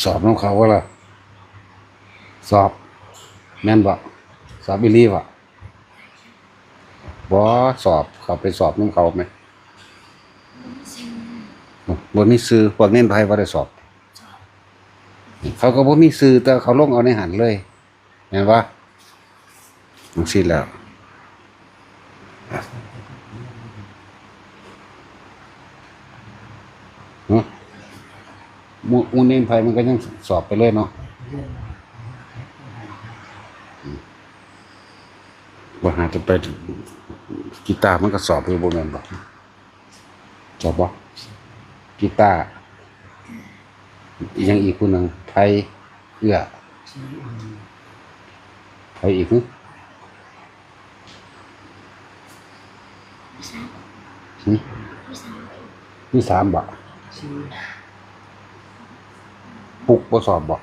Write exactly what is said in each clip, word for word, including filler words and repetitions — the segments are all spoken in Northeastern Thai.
สอบนำเขาบ่ล่ะ สอบ แม่นบ่ สอบอีหลีบ่ บ่ สอบ เขาไปสอบนำเขาแหม บ่มีชื่อ พวกเณรไพรบ่ได้สอบ เขาก็บ่มีชื่อ แต่เขาลงเอาในหั้นเลย แม่นบ่ จั่งซี้แหล้ว หึ หมู่ หมู่เณรไพรมันก็ยังสอบไปเลยเนาะ อืม บ่หาจะไป กีตาร์มันก็สอบอยู่บ่แม่นบ่ สอบบ่ กีตาร์ อีหยังอีกผู้หนึ่ง ไพร เอื้อ ไพรอีกหึ หึ มีสามบ่ ปุ๊กบ่สอบบ่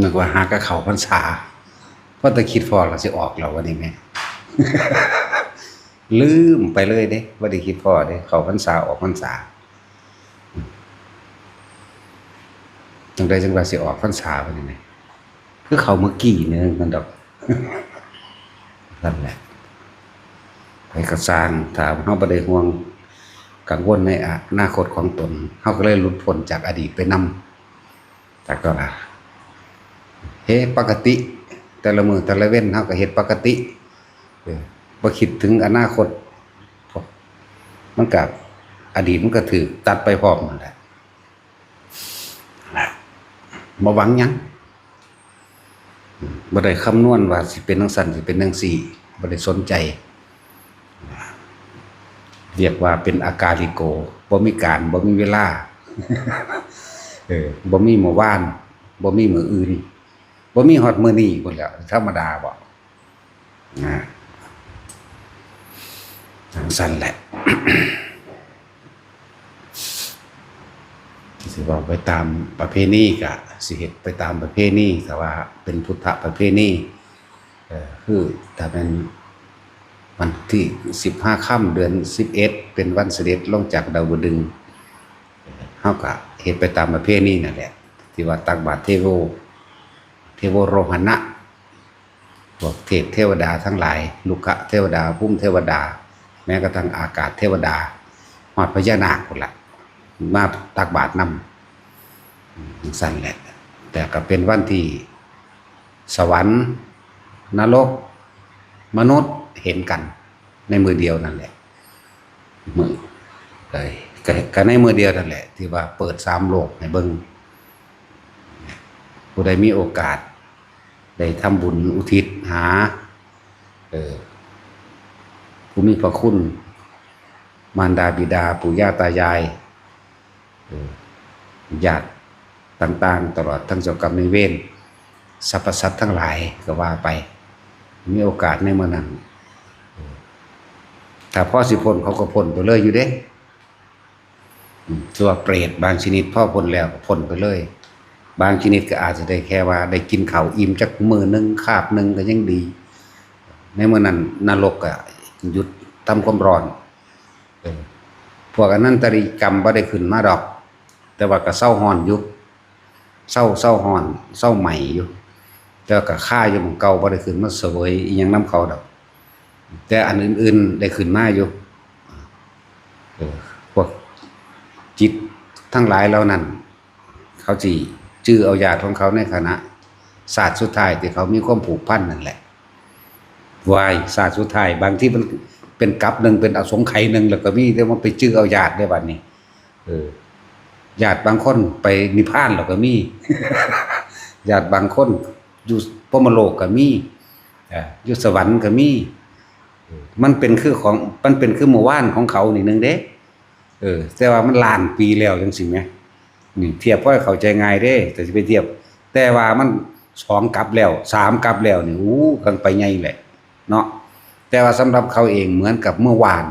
นึกว่าหากะเข้าพรรษา พอแต่คิดพ้อแล้วสิออกแล้ววันนี้แม่ ลืมไปเลยเด้ บ่ได้คิดพ้อเด้ เข้าพรรษาออกพรรษา จั่งใดจั่งว่าสิออกพรรษาวันนี้แม่ คือเข้าเมื่อกี้นี่มันดอก นั่นแหละ ไผก็ซ่าง ถ้าเฮาบ่ได้ห่วงกังวลในอนาคตของตน เฮาก็เลยหลุดพ้นจากอดีตไปนำ แต่ก็ว่า เฮ็ดปกติ แต่ละมื้อแต่ละเว็นเฮาก็เฮ็ดปกติ เออ บ่คิดถึงอนาคต มันก็ อดีตมันก็ถูกตัดไปพร้อมนั่นแหละ บ่หวังหยัง บ่ได้คำนวณว่าสิเป็นจั่งซั้น สิเป็นจั่งซี้ บ่ได้สนใจ เรียกว่าเป็นอากาลิโก บ่มีการ บ่มีเวลา เออ บ่มีมื้อวาน บ่มีมื้ออื่น บ่มีฮอดมื้อนี้พุ้นแหล้ว ธรรมดาบ่ นะ จั่งซั้นแหละ สิเว้าไปตามประเพณีก็สิเฮ็ดไปตามประเพณี แต่ว่าเป็นพุทธประเพณี เอ่อ คือถ้าแม่นวันที่สิบห้าค่ำเดือนสิบเอ็ด เป็นวันเสด็จลงจากดาวดึงส์ เฮาก็เฮ็ดไปตามประเพณีนั่นแหละ ที่ว่าตักบาตรเทโว เทโวโรหณะ พวกเทพเทวดาทั้งหลาย รุกขเทวดา ภูมิเทวดา แม้กระทั่งอากาศเทวดา ฮอดพญานาคพุ้นละ มาตักบาตรนำ จั่งซั้นแหละ แต่ก็เป็นวันที่สวรรค์ นรก มนุษย์เห็นกันในมื้อเดียวนั่นแหละ มื้อ ก็ ก็ ก็ในมื้อเดียวนั่นแหละ ที่ว่าเปิดสามโลกให้เบิ่ง ผู้ใดมีโอกาส ได้ทำบุญอุทิศหา เอ่อ ผู้มีพระคุณ มารดาบิดา ปู่ย่าตายาย เอ่อ ญาติต่างๆ ตลอดทั้งเจ้ากรรมนายเวร สรรพสัตว์ทั้งหลายก็ว่าไป มีโอกาสในมื้อนั้น เอ่อ ถ้าพอสิพ้นเขาก็พ้นไปเลยอยู่เด้ อืม ส่วนเปรตบางชนิดพอพ้นแล้วก็พ้นไปเลย บางชนิดก็อาจจะได้แค่ว่าได้กินข้าวอิ่มจักมื้อหนึ่งคาบหนึ่งก็ยังดี ในมื้อนั้นนรกก็หยุดทำความร้อน เออ พวกอนันตริยกรรมบ่ได้ขึ้นมาดอก แต่ว่าก็เซาร้อนอยู่ เซา เซาร้อน เซาไหม้อยู่ แต่ว่าก็คาอยู่หม่องเก่า บ่ได้ขึ้นมาเสวยอิหยังนำเขาดอก แต่อันอื่นๆได้ขึ้นมาอยู่ เออ พวกจิตทั้งหลายเหล่านั้น เขาสิจื่อเอาญาติของเขาในขณะชาติสุดท้ายที่เขามีความผูกพันนั่นแหละ วาย ชาติสุดท้าย บางทีมันเป็นกัปหนึ่ง เป็นอสงไขยหนึ่ง แล้วก็มี แต่ว่าไปจื่อเอาญาติได้บัดนี้ เออ ญาติบางคนไปนิพพานแล้วก็มี ญาติบางคนอยู่พรหมโลกก็มี อ่า อยู่สวรรค์ก็มี เออ มันเป็นคือของ มันเป็นคือเมื่อวานของเขานี่หนึ่งเด้ เออ แต่ว่ามันล้านปีแล้วจั่งซี้แหม นี่เทียบพอให้เข้าใจง่ายเด้ แต่สิไปเทียบ แต่ว่ามัน สองกลับแล้ว สามกลับแล้วนี่ อู้ กังไปใหญ่แหละเนาะ แต่ว่าสำหรับเขาเองเหมือนกับเมื่อวาน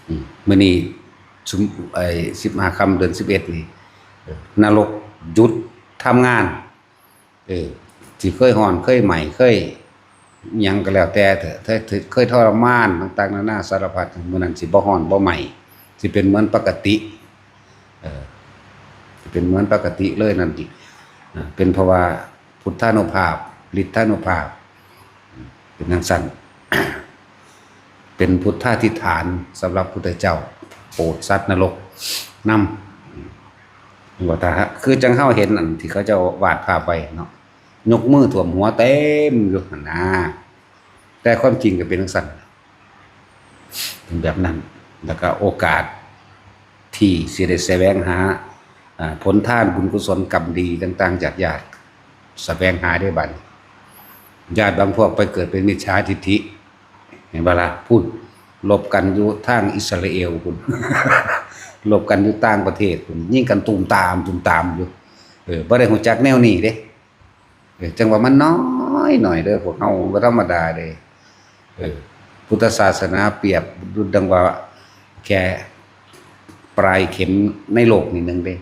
อืม มื้อนี้ ซุม- ไอ้ สิบห้าค่ำเดือนสิบเอ็ดนี่ เออ นรกหยุดทำงาน เออ ที่เคยฮ้อน เคยไหม้ เคยหยังก็แล้วแต่เถอะ เคย เคยทรมานต่างๆนานาสารพัด มื้อนั้นสิบ่ฮ้อนบ่ไหม้ สิเป็นเหมือนปกติ เออ สิเป็นเหมือนปกติเลยนั่นติ อ่า เป็นเพราะว่าพุทธานุภาพ ฤทธานุภาพ เป็นจั่งซั้น เป็นพุทธาธิษฐานสำหรับพุทธเจ้า โปรดสัตว์นรกนำ ว่าถ้า คือจั่งเฮาเห็นอันที่เขาเจ้าวาดภาพไว้เนาะ ยกมือท่วมหัวเต็มอยู่หั่นนะ แต่ความจริงก็เป็นจั่งซั้น เป็นแบบนั้น แล้วก็โอกาสที่สิได้แสวงหา อ่า ผลทานบุญกุศลกรรมดีต่างๆจากญาติ แสวงหาได้บัดนี้ ญาติบางพวกไปเกิดเป็นมิจฉาทิฏฐิ เห็นบ่ล่ะ พุ้น ลบกันอยู่ทางอิสราเอลพุ้น ลบกันอยู่ต่างประเทศพุ้น ยิงกันตูมตามตูมตามอยู่ เออ บ่ได้ฮู้จักแนวนี้เด้ เออ จั่งว่ามันน้อยหน่อยเด้อ พวกเฮาบ่ธรรมดาเด้ เออ พุทธศาสนาเปรียบดุจดังว่าแค่ปลายเข็มในโลกนี่หนึ่งเด้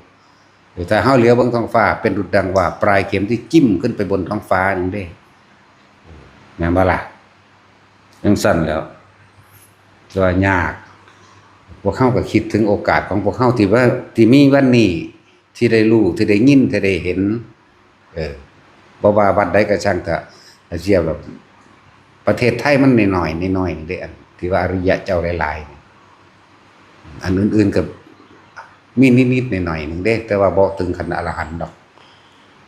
เออ ถ้าเฮาเหลียวเบิ่งท้องฟ้า เป็นดุจดังว่าปลายเข็มที่จิ้มขึ้นไปบนท้องฟ้าหนึ่งเด้ แม่นบ่ล่ะ? จั่งซั้นแหล้ว แต่ว่ายาก พวกเฮาก็คิดถึงโอกาสของพวกเฮาที่ว่า ที่มีวันนี้ ที่ได้รู้ ที่ได้ยิน ที่ได้เห็น เออ บ่ว่าวัดใดก็ช่างเถาะ อาเซียนแบบ ประเทศไทยมันน้อยๆ น้อยๆ เด้ อันที่ว่าอริยะเจ้าหลายๆ นี่ อันอื่นๆ ก็มีนิดๆ หน่อยๆ หนึ่งเด้ แต่ว่าบ่ถึงขั้นอรหันต์ดอก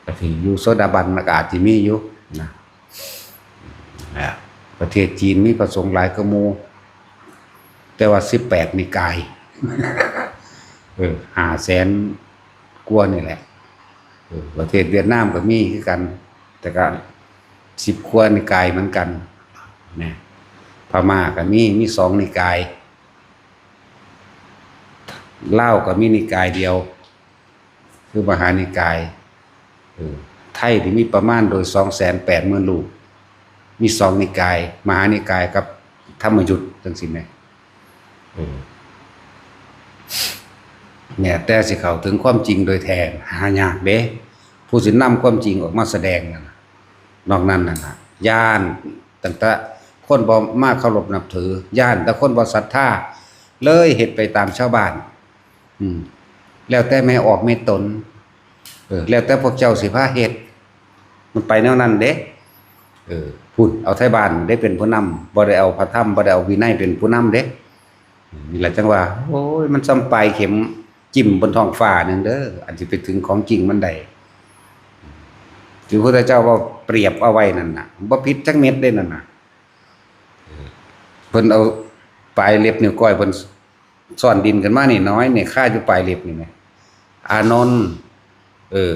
ก็สิอยู่โสดาบันมันก็อาจสิมีอยู่นะ นะ ประเทศจีนมีพระสงฆ์หลายกว่าหมู่ แต่ว่าสิบแปดนิกาย เออ ห้าแสนกว่านี่แหละ เออ ประเทศเวียดนามก็มีคือกัน แต่ก็สิบกว่านิกายเหมือนกันนะ พม่าก็มี มีสองนิกาย ลาวก็มีนิกายเดียว คือมหานิกาย เออ ไทยนี่มีประมาณโดยสองแสนแปดหมื่นรูป มีสองนิกาย มหานิกายกับธรรมยุตจั่งซี้แหม เออ เนี่ย แต่สิเข้าถึงความจริงโดยแท้หายากเด้ ผู้สินำความจริงออกมาแสดงนั่นน่ะ นอกนั้นนั่นน่ะ ย้านตั้งแต่คนบ่มาเคารพนับถือ ย้านแต่คนบ่ศรัทธา เลยเฮ็ดไปตามชาวบ้าน อืม แล้วแต่แม่ออกแม่ตน เออ แล้วแต่พวกเจ้าสิพาเฮ็ด มันไปแนวนั้นเด้ เออ พุ้น เอาไทบ้านได้เป็นผู้นำ บ่ได้เอาพระธรรม บ่ได้เอาวินัยเป็นผู้นำเด้ นี่แหละจั่งว่า โอ้ย มันส่ำปลายเข็มจิ้มบนท้องฟ้าหนึ่งเด้อ อันสิไปถึงของจริงมันได้ ที่พระพุทธเจ้าว่าเปรียบเอาไว้นั่นน่ะ บ่ผิดจักเม็ดเด้นั่นน่ะ เพิ่นเอาปลายเล็บนิ้วก้อยเพิ่นซ่อนดินขึ้นมานี่น้อยนี่ คาอยู่ปลายเล็บนี่แหม อานนท์ เออ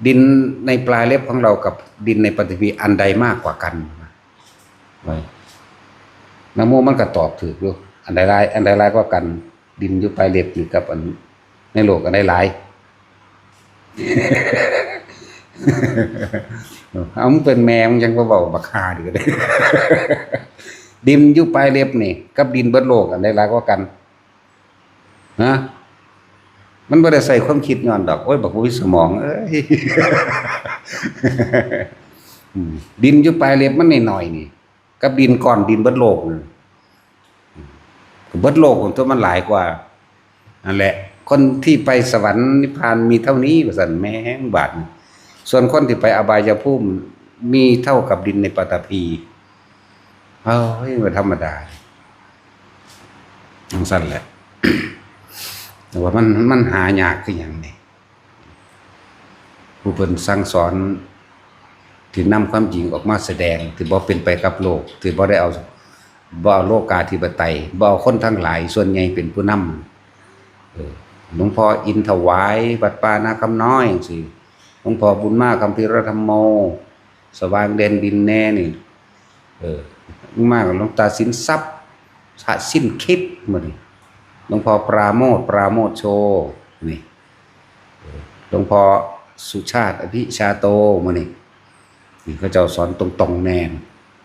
ดินในปลายเล็บของเรากับดินในปฐพีอันใดมากกว่ากัน ไว้ นะโมมันก็ตอบถูกอยู่ อันใดหลาย อันใดหลายกว่ากัน ดินอยู่ปลายเล็บนี่กับอันในโลกอันใดหลาย เอา มึงเป็นแม่ มึงยังมาเว้าบักห่าอยู่เด้ ดินอยู่ปลายเล็บนี่ กับดินเบิดโลกอันใดหลายกว่ากัน ฮะ มันบ่ได้ใส่ความคิดย้อนดอก โอ้ย บักบ่มีสมองเอ้ย อืม ดินอยู่ปลายเล็บมันน้อยๆ นี่ กับดินก้อนดินเบิดโลกนี่ เบิดโลกตัวมันหลายกว่า นั่นแหละ คนที่ไปสวรรค์นิพพานมีเท่านี้ ว่าซั่น แม่งบาดนี่ ส่วนคนที่ไปอบายภูมิมีเท่ากับดินในปฐพี เอ้ย บ่ธรรมดา จั่งซั้นแหละ แต่ว่ามัน มันหายากคือหยังนี่ ผู้เพิ่นสั่งสอน ที่นำความจริงออกมาแสดง ที่บ่เป็นไปกับโลก ที่บ่ได้เอา บ่เอาโลกาธิปไตย บ่เอาคนทั้งหลายส่วนใหญ่เป็นผู้นำ เออ หลวงพ่ออินถวาย วัดป่านาคำน้อยจั่งซี้ หลวงพ่อบุญมา คัมภีรธรรมโม สว่างแดนดินแน่นี่ เออ มากับหลวงตาสินทรัพย์ พระสิ้นคิดมื้อนี้ หลวงพ่อปราโมทย์ ปราโมทย์โช นี่ เออ หลวงพ่อ สุชาติอภิชาโต มื้อนี้ นี่เขาเจ้าสอนตรงๆแน่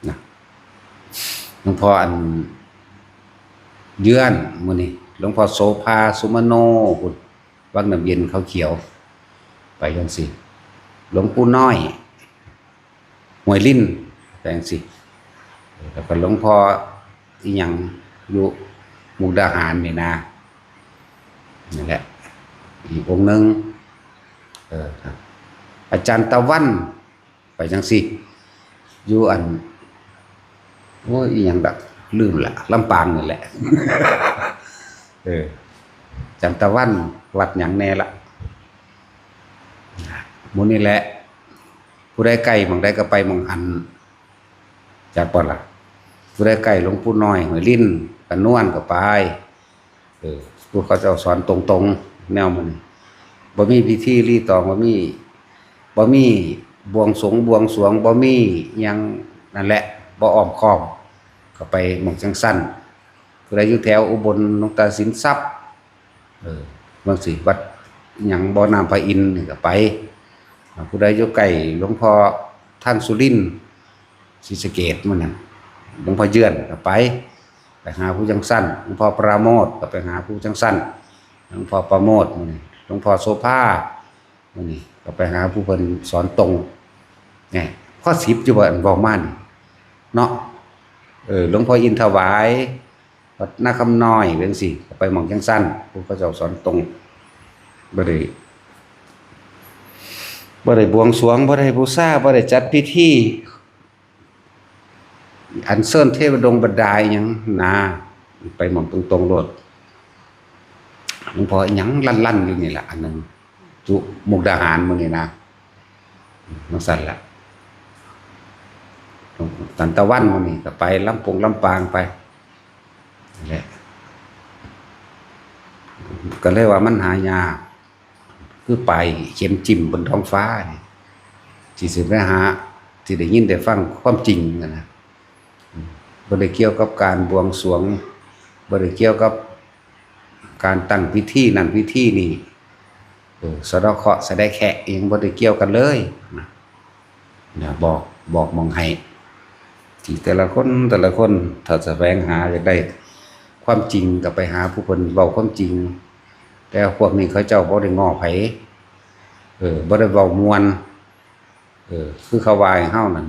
นะ หลวงพ่ออันเยือน มื้อนี้ หลวงพ่อโสภาสุมโน พุ้น วังน้ำเย็นเขาเขียว ไปจังซี่ หลวงปู่น้อย ห้วยลิ้น ไปจังซี่ แล้วก็หลวงพ่ออีหยังอยู่มุกดาหารนี่นะ นั่นแหละ อีกองค์หนึ่ง เออ อาจารย์ตะวัน ไปจังซี่ อยู่อัน โอ้ย อีหยังดอก ลืมละ ลำปางนี่แหละ เออ อาจารย์ตะวัน วัดหยังแน่ละ หมู่นี่แหละ ผู้ใดใกล้หม่องใดก็ไปหม่องหั้น จักบ่ล่ะ ผู้ใดใกล้หลวงปู่น้อย ห้วยลิ้น กระนวนก็ไป เออ ผู้เขาเจ้าสอนตรงๆ แนวมัน บ่มีพิธีรีตอง บ่มี บ่มีบวงสรวง บวงสรวง บ่มีหยัง นั่นแหละ บ่อ้อมค้อม ก็ไปหม่องจั่งซั่น ผู้ใดอยู่แถวอุบล หลวงตาสินทรัพย์ เออ จั่งซี้ วัดหยัง บ่อน้ำพระอินทร์นี่ก็ไป อ่า ผู้ใดอยู่ใกล้หลวงพ่อทางสุรินทร์ ศรีสะเกษมื้อนั้น หลวงพ่อเยือนก็ไป ไปหาผู้จั่งซั่น หลวงพ่อปราโมทย์ก็ไปหาผู้จั่งซั่น หลวงพ่อปราโมทย์มื้อนี้ หลวงพ่อโสภา มื้อนี้ก็ไปหาผู้เพิ่นสอนตรง เนี่ย ข้อสิบอยู่บ่ อันเว้ามานี่ เนาะ เออ หลวงพ่ออินถวาย วัดนาคำน้อย จั่งซี้ ก็ไปหม่องจั่งซั่น ผู้เขาเจ้าสอนตรง บ่ได้ บ่ได้บวงสรวง บ่ได้บูชา บ่ได้จัดพิธี อัญเชิญเทวดงบรรดาอิหยังนะ ไปหม่องตรงๆโลด หลวงพ่ออิหยังลั่นๆอยู่นี่แหละ อันหนึ่ง จุมุกดาหารมื้อนี้นะ จั่งซั่นล่ะ หลวงปู่ตะวันมื้อนี้ก็ไปลำปงลำปางไป นั่นแหละ ก็เลยว่ามันหายาก คือปลายเข็มจิ้มบนท้องฟ้านี่ ที่สิไปหา ที่ได้ยินได้ฟังความจริงนะนะ อืม บ่ได้เกี่ยวกับการบวงสรวง บ่ได้เกี่ยวกับการตั้งพิธีนั่นพิธีนี่ เออ สะเดาะเคราะห์สะแดะแคะอิหยังบ่ได้เกี่ยวกันเลยนะ นะ บอก บอกหม่องให้ ที่แต่ละคน แต่ละคน ถ้าแสวงหาอยากได้ความจริงก็ไปหาผู้เพิ่นเว้าความจริง แต่พวกนี้เขาเจ้าบ่ได้ง้อไผ เออ บ่ได้เว้าม่วน เออ คือเขาว่าให้เฮานั่น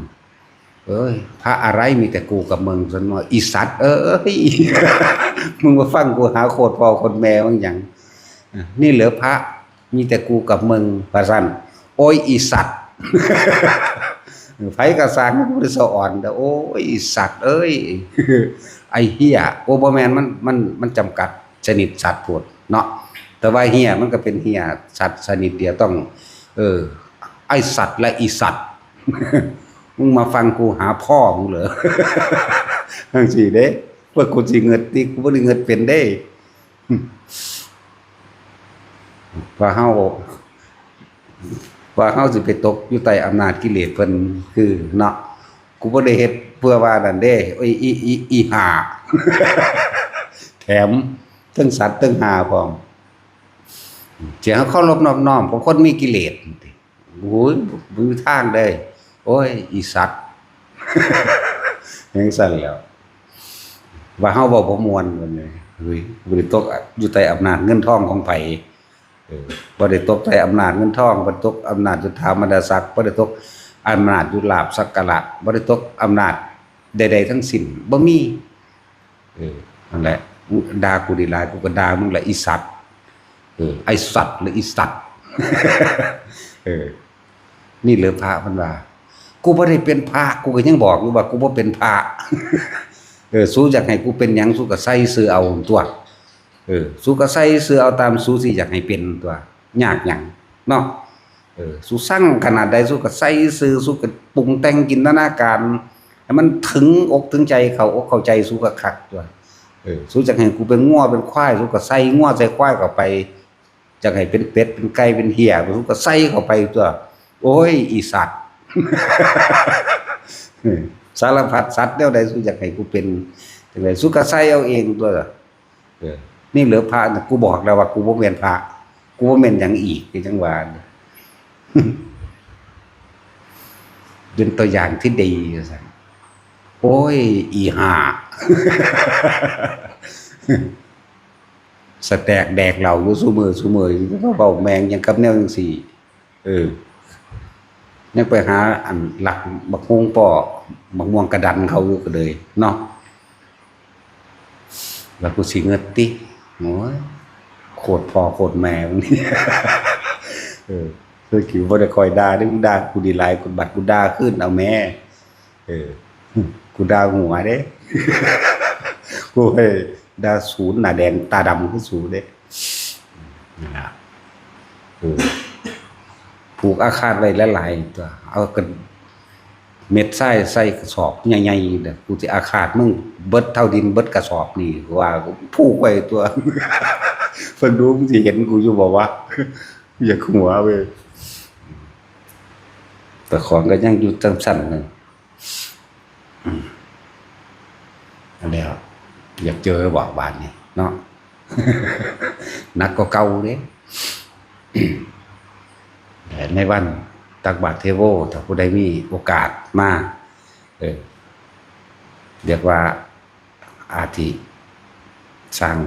เอ้ย พระอะไรมีแต่กูกับมึง ซั่นว่า อีสัตว์เอ้ย มึงมาฟังกูหาโคตรพ่อโคตรแม่มึงหยัง อ่ะ นี่เหรอพระ มีแต่กูกับมึง ว่าซั่น โอ้ย อีสัตว์ ไผก็ซ่าง กูบ่ได้สะออนเด้อ โอ้ย อีสัตว์เอ้ย ไอ้เหี้ย โอ้ บ่แม่น มัน มัน มันจำกัดชนิดสัตว์โพดเนาะ แต่ว่าเหี้ยมันก็เป็นเหี้ยสัตว์ชนิดเดียว ต้อง เออ ไอ้สัตว์และอีสัตว์ มึงมาฟังกูหาพ่อมึงเหรอ จั่งซี้เด้ ว่ากูสิเงิดติ กูบ่ได้เงิดเป็นเด้ ว่าเฮา ว่าเฮาสิไปตกอยู่ใต้อำนาจกิเลสเพิ่น คือเนาะ กูบ่ได้เฮ็ดเพื่อว่านั่นเด้ โอ้ย อี อี อีห่า แถมทั้งสัตว์ทั้งห่าพร้อม สิเฮาเคารพนอบน้อมกับคนมีกิเลส โอ้ย บ่มีทางเด้ โอ้ย อีสัตว์ จั่งซั่นแหล้ว ว่าเฮาเว้าบ่ม่วน ว่าไง เฮ้ย บ่ได้ตกอยู่ใต้อำนาจเงินทองของไผ เออ บ่ได้ตกใต้อำนาจเงินทอง บ่ได้ตกอำนาจยศถาบรรดาศักดิ์ บ่ได้ตกอำนาจยศลาภสักการะ บ่ได้ตกอำนาจใดๆทั้งสิ้น บ่มี เออ นั่นแหละ ด่ากูดีหลาย กูก็ด่ามึงแหละ อีสัตว์ เออ ไอ้สัตว์หรืออีสัตว์ เออ นี่เหรอพระ มันว่า กูบ่ได้เป็นพระ กูก็ยังบอกอยู่ว่ากูบ่เป็นพระ เออ สูอยากให้กูเป็นหยัง สูก็ใส่ซื่อเอาตั๊ว เออ สูก็ใส่ซื่อเอาตามสูสิอยากให้เป็นตั๊ว ยากหยังเนาะ เออ สูซังขนาดใด สูก็ใส่ซื่อ สูก็ปรุงแต่งจินตนาการ ให้มันถึงอกถึงใจ เข้าอกเข้าใจสูคักๆตั๊ว เออ สูอยากให้กูเป็นงัวเป็นควาย สูก็ใส่งัวใส่ควายเข้าไป อยากให้เป็นเป็ดเป็นไก่เป็นเหี้ย สูก็ใส่เข้าไปตั๊ว โอ้ย อีสัตว์ เออ สารพัดสัตว์แนวใด สูอยากให้กูเป็นจั่งใด สูก็ใส่เอาเองตั๊ว เออ นี่เหรอพระน่ะ กูบอกแล้วว่ากูบ่แม่นพระ กูบ่แม่นหยังอีก คือจั่งว่า เป็นตัวอย่างที่ดีว่าซั่น โอ้ย อีห่า สแตกแดกเหล้าอยู่ซุมื้อซุมื้อ เว้าแม่งหยังกับแนวจั่งซี้ เออ ยังไปหาอันลักบักฮุ่งป้อ บักม่วงกระดันเขาอยู่ก็เลยเนาะ แล้วกูสิเงิดติ โอ้ย โคตรพ่อโคตรแม่มึงนี่ เออ คือกูบ่ได้คอยด่าเด้ มึงด่ากูดีหลาย กูบัดกูด่าคืนเอาแม่ เออ กูด่าหัวเด้ กูให้ด่าศูนย์หน้าแดงตาดำคือศูนย์เด้ นั่นล่ะ เออ ผูกอาฆาตไว้หลายๆ ตัว เอากัน เม็ดทรายใส่กระสอบใหญ่ๆ เด้อ กูสิอาฆาตมึงเบิดเท่าดินเบิดกระสอบนี่ กูว่า ผูกไว้ตัว เพิ่นดู มึงสิเห็นกูอยู่บ่วะ อยากหัวเว้ย แต่ของก็ยังอยู่จั่งซั่นนึง อืม อันแล้ว อยากเจอบ่บาดนี้เนาะ หนักกว่าเก่าเด้ แต่ในวันตักบาตรเทโว ถ้าผู้ใดมีโอกาสมา เออ เรียกว่า อาทิสร้าง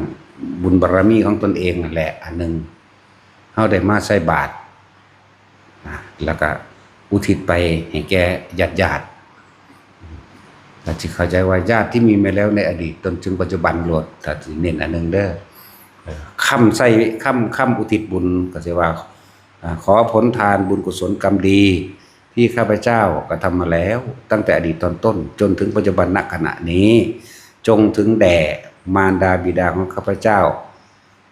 บุญบารมีของตนเองนั่นแหละ อันหนึ่ง เฮาได้มาใส่บาตรนะ แล้วก็อุทิศไปให้แก่ญาติๆ ถ้าสิเข้าใจว่าญาติที่มีมาแล้วในอดีตจนถึงปัจจุบันโลด ถ้าสิเน้นอันหนึ่งเด้อ เออ ค้ำใส่ ค้ำ ค้ำอุทิศบุญ ก็สิว่า อ่า ขอผลทานบุญกุศลกรรมดี ที่ข้าพเจ้ากระทำมาแล้ว ตั้งแต่อดีตตอนต้น จนถึงปัจจุบันณขณะนี้ จงถึงแด่มารดาบิดาของข้าพเจ้า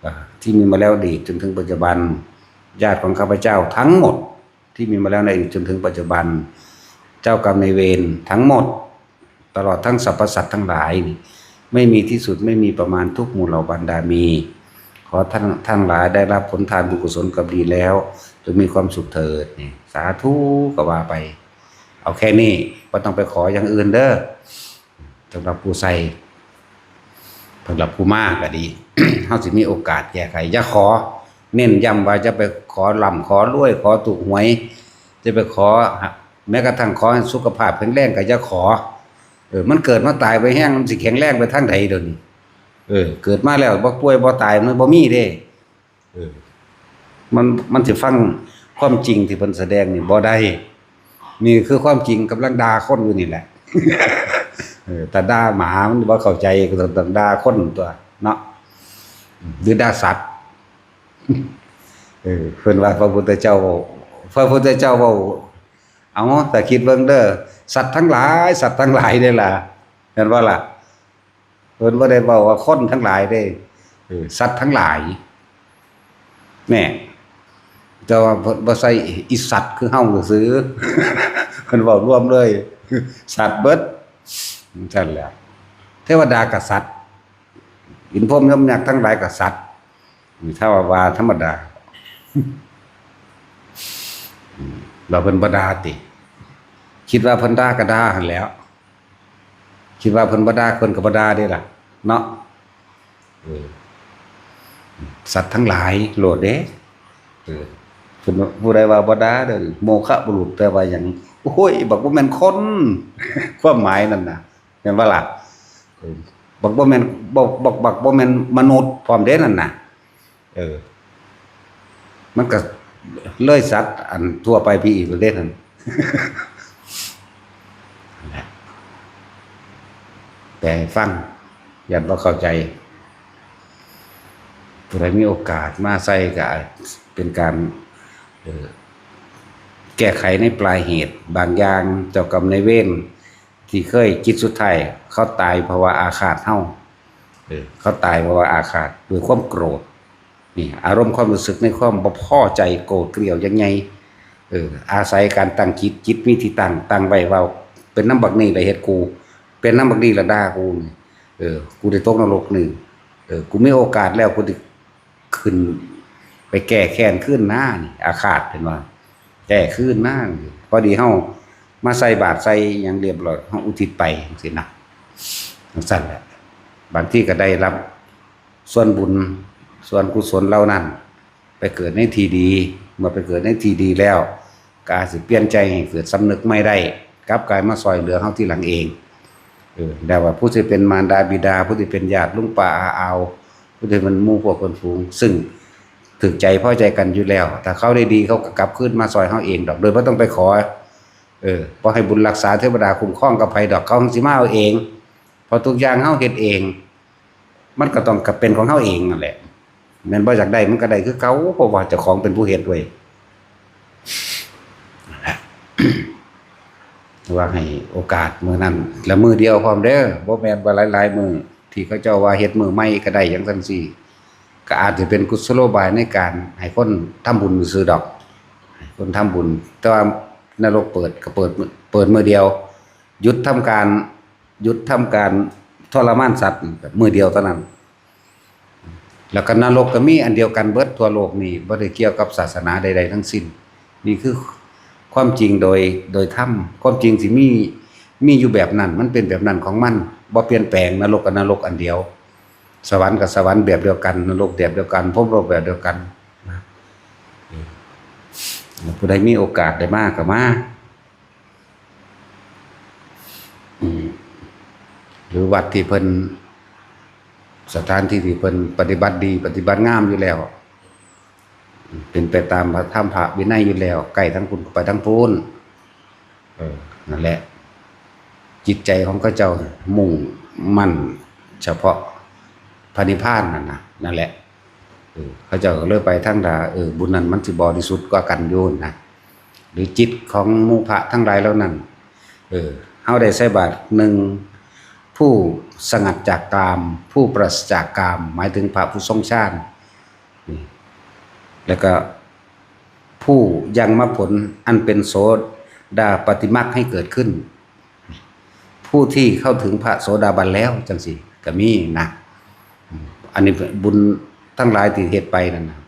อ่า ที่มีมาแล้วอดีตจนถึงปัจจุบัน ญาติของข้าพเจ้าทั้งหมด ที่มีมาแล้วในอดีตจนถึงปัจจุบัน เจ้ากรรมนายเวรทั้งหมด ตลอดทั้งสรรพสัตว์ทั้งหลายนี่ ไม่มีที่สุด ไม่มีประมาณ ทุกหมู่เหล่าบรรดามี ขอท่านทั้งหลายได้รับผลทานบุญกุศลกรรมดีแล้ว จงมีความสุขเถิด นี่ สาธุก็ว่าไป เอาแค่นี้ บ่ต้องไปขออย่างอื่นเด้อ สำหรับผู้ใส่ สำหรับผู้มาก็ดี เฮาสิมีโอกาสแก้ไข อย่าขอ เน้นย้ำว่าอย่าไปขอร่ำขอรวย ขอถูกหวย จะไปขอ แม้กระทั่งขอให้สุขภาพแข็งแรงก็อย่าขอ เออ มันเกิดมาตายไปแฮง มันสิแข็งแรงไปทางใดเดี๋ยวนี้ เออ เกิดมาแล้วบ่ป่วยบ่ตาย มันบ่มีเด้ เออ มัน มันสิฟังความจริงที่เพิ่นแสดงนี่บ่ได้ นี่คือความจริง กำลังด่าคนอยู่นี่แหละ เออ ถ้าด่าหมามันบ่เข้าใจ ก็ต้องด่าคนตัวเนาะ หรือด่าสัตว์ เออ เพิ่นว่าพระพุทธเจ้าเว้า พระพุทธเจ้าเว้า เอา แต่คิดเบิ่งเด้อ สัตว์ทั้งหลาย สัตว์ทั้งหลายเด้ล่ะ แม่นบ่ล่ะ? เพิ่นบ่ได้เว้าว่าคนทั้งหลายเด้ เออ สัตว์ทั้งหลาย แน่ แต่ว่าเพิ่นบ่ใส่อีสัตว์คือเฮาซื่อๆ เพิ่นเว้ารวมเลย สัตว์เบิด จั่งซั้นแหละ เทวดาก็สัตว์ อินทร์พรหมยมยักษ์ทั้งหลายก็สัตว์ นี่ถ้าว่าว่าธรรมดา อืม แล้วเพิ่นบ่ด่าติ คิดว่าเพิ่นด่าก็ด่าหั่นแหล้ว คิดว่าเพิ่นบ่ด่า เพิ่นก็บ่ด่าเด้ล่ะ เนาะ เออ สัตว์ทั้งหลายโลดเด้ เออ เพิ่นว่า ผู้ใดว่าบ่ด่าเด้อ โมฆะบุรุษ แปลว่าหยัง โอ้ย บักบ่แม่นคน ความหมายนั่นน่ะ แม่นบ่ล่ะ? เออ บักบ่แม่น บัก บัก บักบ่แม่นมนุษย์พร้อมเด้นั่นน่ะ เออ มันก็เลยสัตว์อันทั่วไปไปอีกเด้นั่น แปลให้ฟัง ย้านบ่เข้าใจ ผู้ใดมีโอกาสมาใส่ก็เป็นการ เอ่อ แก้ไขในปลายเหตุ บางอย่างเจ้ากรรมนายเวรที่เคยจิตสุดท้าย เขาตายเพราะว่าอาฆาตเฮา เออ เขาตายเพราะว่าอาฆาตด้วยความโกรธ นี่ อารมณ์ความรู้สึกในความบ่พอใจโกรธเกลียวยังไง เออ อาศัยการตั้งจิต จิตมีที่ตั้ง ตั้งไว้ว่า เป็นนำบักนี่ละเฮ็ดกู เป็นนำบักนี่ละด่ากูนี่ เออ กูได้ตกนรกนี่ เออ กูมีโอกาสแล้ว กูสิขึ้นไปแก้แค้นคืนหน้านี่ อาฆาต เพิ่นว่า แก้คืนหน้านี่ พอดีเฮามาใส่บาตรใส่หยังเรียบร้อย เฮาอุทิศไปจั่งซี้นะ จั่งซั้นแหละ บางทีก็ได้รับส่วนบุญ ส่วนกุศลเหล่านั้น ไปเกิดในที่ดี เมื่อไปเกิดในที่ดีแล้ว ก็อาจสิเปลี่ยนใจให้เกิดสำนึกใหม่ได้ กลับกลายมาซอยเหลือเฮาทีหลังเอง เออ แต่ว่าผู้ที่เป็นมารดาบิดา ผู้ที่เป็นญาติลุงป้าอาอาว ผู้ที่เป็นหมู่พวกเพื่อนฝูง ซึ่งถืกใจพอใจกันอยู่แล้ว ถ้าเขาได้ดีเขาก็กลับคืนมาซอยเฮาเองดอก โดยบ่ต้องไปขอ เออ บ่ให้บุญรักษาเทวดาคุ้มครองกับไผดอก เขาสิมาเอาเอง เพราะทุกอย่างเฮาเฮ็ดเอง มันก็ต้องกลับเป็นของเฮาเองนั่นแหละ แม่นบ่อยากได้มันก็ได้คือเก่า เพราะว่าเจ้าของเป็นผู้เฮ็ดเว้ย ว่าให้โอกาสมื้อนั้น และมื้อเดียวพร้อมเด้อ บ่แม่นว่าหลายๆมื้อ ที่เขาเจ้าว่าเฮ็ดมื้อใหม่ก็ได้หยังจั่งซี้ ก็อาจจะเป็นกุศโลบายในการให้คนทำบุญซื่อๆดอก ให้คนทำบุญ แต่ว่านรกเปิดก็เปิด เปิดมื้อเดียว หยุดทำการ หยุดทำการทรมานสัตว์มื้อเดียวเท่านั้น แล้วก็นรกก็มีอันเดียวกันเบิดทั่วโลกนี่ บ่ได้เกี่ยวกับศาสนาใดๆทั้งสิ้น นี่คือความจริงโดย โดยธรรม ความจริงสิมี มีอยู่แบบนั้น มันเป็นแบบนั้นของมัน บ่เปลี่ยนแปลง นรกกับนรกอันเดียว สวรรค์กับสวรรค์แบบเดียวกัน นรกแบบเดียวกัน พรหมโลกแบบเดียวกัน นะ ผู้ใดมีโอกาสได้มาก็มา อืม หรือวัดที่เพิ่น สถานที่ที่เพิ่นปฏิบัติดี ปฏิบัติงามอยู่แล้ว เป็นไปตามพระธรรมพระวินัยอยู่แล้ว ใกล้ทั้งพุ้นก็ไปทั้งพุ้น เออ นั่นแหละ จิตใจของเขาเจ้ามุ่งมั่นเฉพาะพระนิพพานนั่นนะ นั่นแหละ เออ เขาเจ้าก็เลยไปทางดา เออ บุญนั้นมันสิบริสุทธิ์กว่ากันอยู่นะ หรือจิตของหมู่พระทั้งหลายเหล่านั้น เออ เฮาได้ใส่บาตรหนึ่ง ผู้สงัดจากกาม ผู้ปราศจากกาม หมายถึงพระผู้ทรงฌาน นี่ แล้วก็ผู้ยังมรรคผลอันเป็นโสดาปัตติมรรคให้เกิดขึ้น ผู้ที่เข้าถึงพระโสดาบันแล้วจังซี่ก็มีนะ อันนี้บุญทั้งหลายที่เฮ็ดไปนั่นนะ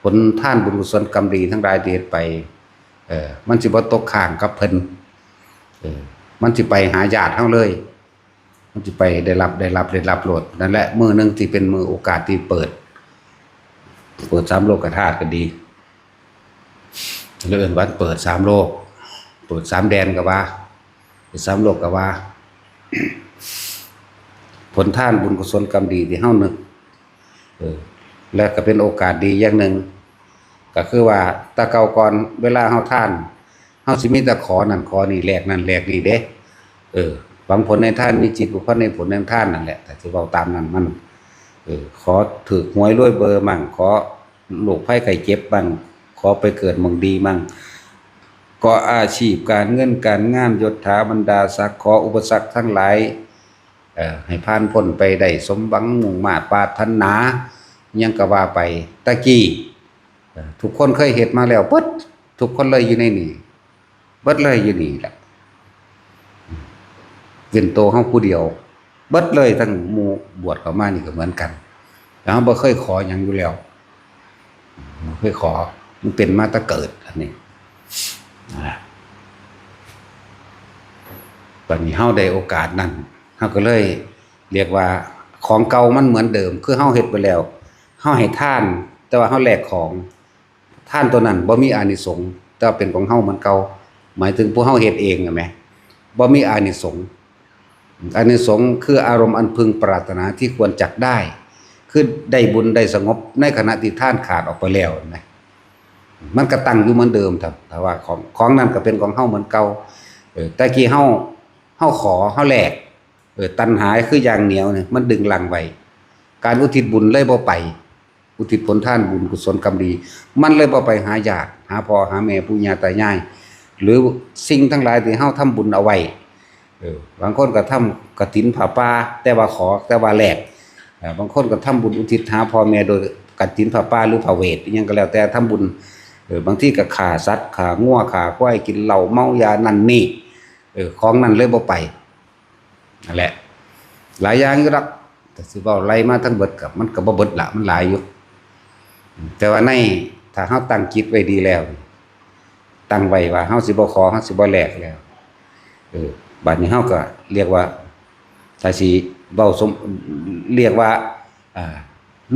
ผลทานบุญกุศลกรรมดีทั้งหลายที่เฮ็ดไป เออ มันสิบ่ตกค้างกับเพิ่น เออ มันสิไปหาญาติเฮาเลย มันสิไปได้รับ ได้รับ ได้รับโลด นั่นแหละ มื้อหนึ่งที่เป็นมื้อโอกาสที่เปิด เปิดสามโลกธาตุก็ดี เรื่องวันเปิดสามโลก เปิดสามแดนก็ว่า เปิดสามโลกก็ว่า ผลทานบุญกุศลกรรมดีที่เฮานึก เออ และก็เป็นโอกาสดีอย่างหนึ่ง ก็คือว่าแต่เก่าก่อนเวลาเฮาทาน เฮาสิมีแต่ขอนั่นขอนี่ แลกนั่นแลกนี่เด้ เออ หวังผลในทาน มีจิตผูกพันในผลในทานนั่นแหละ ถ้าสิเว้าตามนั้นมัน เออ ขอถืกหวยรวยเบอร์มั่ง ขอโรคภัยไข้เจ็บมั่ง ขอไปเกิดหม่องดีมั่ง ขออาชีพการเงินการงาน ยศถาบรรดาศักดิ์ ขออุปสรรคทั้งหลาย เอ่อ ให้ผ่านพ้นไปได้สมหวังมุ่งมาดปรารถนา หยังก็ว่าไป ตะกี้ เอ่อ ทุกคนเคยเฮ็ดมาแล้วเบิด ทุกคนเลยอยู่ในนี่ เบิดเลยอยู่นี่แหละ เว้นโตเฮาผู้เดียว เบิดเลยทั้งหมู่บวชเข้ามานี่ก็เหมือนกัน แล้วเฮาบ่เคยขอหยังอยู่แล้ว บ่เคยขอ มันเป็นมาแต่เกิด อันนี้ นะ บัดนี้เฮาได้โอกาสนั้น เฮาก็เลยเรียกว่าของเก่ามันเหมือนเดิม คือเฮาเฮ็ดไปแล้ว เฮาให้ทาน แต่ว่าเฮาแลกของ ทานตัวนั้นบ่มีอานิสงส์ แต่ว่าเป็นของเฮาเหมือนเก่า หมายถึงผู้เฮาเฮ็ดเองน่ะแหม บ่มีอานิสงส์ อานิสงส์คืออารมณ์อันพึงปรารถนาที่ควรจักได้ คือได้บุญได้สงบในขณะที่ทานขาดออกไปแล้วนะ มันก็ตั้งอยู่เหมือนเดิม ถ้า ถ้าว่าของ ของนั้นก็เป็นของเฮาเหมือนเก่า เออ แต่กี้เฮา เฮาขอ เฮาแลก เออ ตัณหาคืออย่างเหนียวเนี่ย มันดึงรั้งไว้ การอุทิศบุญเลยบ่ไป อุทิศผลทานบุญกุศลกรรมดี มันเลยบ่ไปหาญาติ หาพ่อหาแม่ปู่ย่าตายาย หรือสิ่งทั้งหลายที่เฮาทำบุญเอาไว้ เออ บางคนก็ทำกฐินผ้าป่า แต่ว่าขอ แต่ว่าแลก เอ่อ บางคนก็ทำบุญอุทิศหาพ่อแม่โดยกฐินผ้าป่าหรือผ้าเวท อิหยังก็แล้วแต่ทำบุญ เออ บางทีก็ฆ่าสัตว์ ฆ่างัว ฆ่าควาย กินเหล้า เมายานั่นนี่ เออ ของนั่นเลยบ่ไป นั่นแหละ หลายอย่างอยู่ดอก แต่สิเว้าไล่มาทั้งเบิดก็ มันก็บ่เบิดละ มันหลายอยู่ แต่ว่าใน ถ้าเฮาตั้งจิตไว้ดีแล้ว ตั้งไว้ว่าเฮาสิบ่ขอ เฮาสิบ่แลกแล้ว เออ บัดนี้เฮาก็เรียกว่า ถ้าสิเว้าสม เรียกว่า อ่า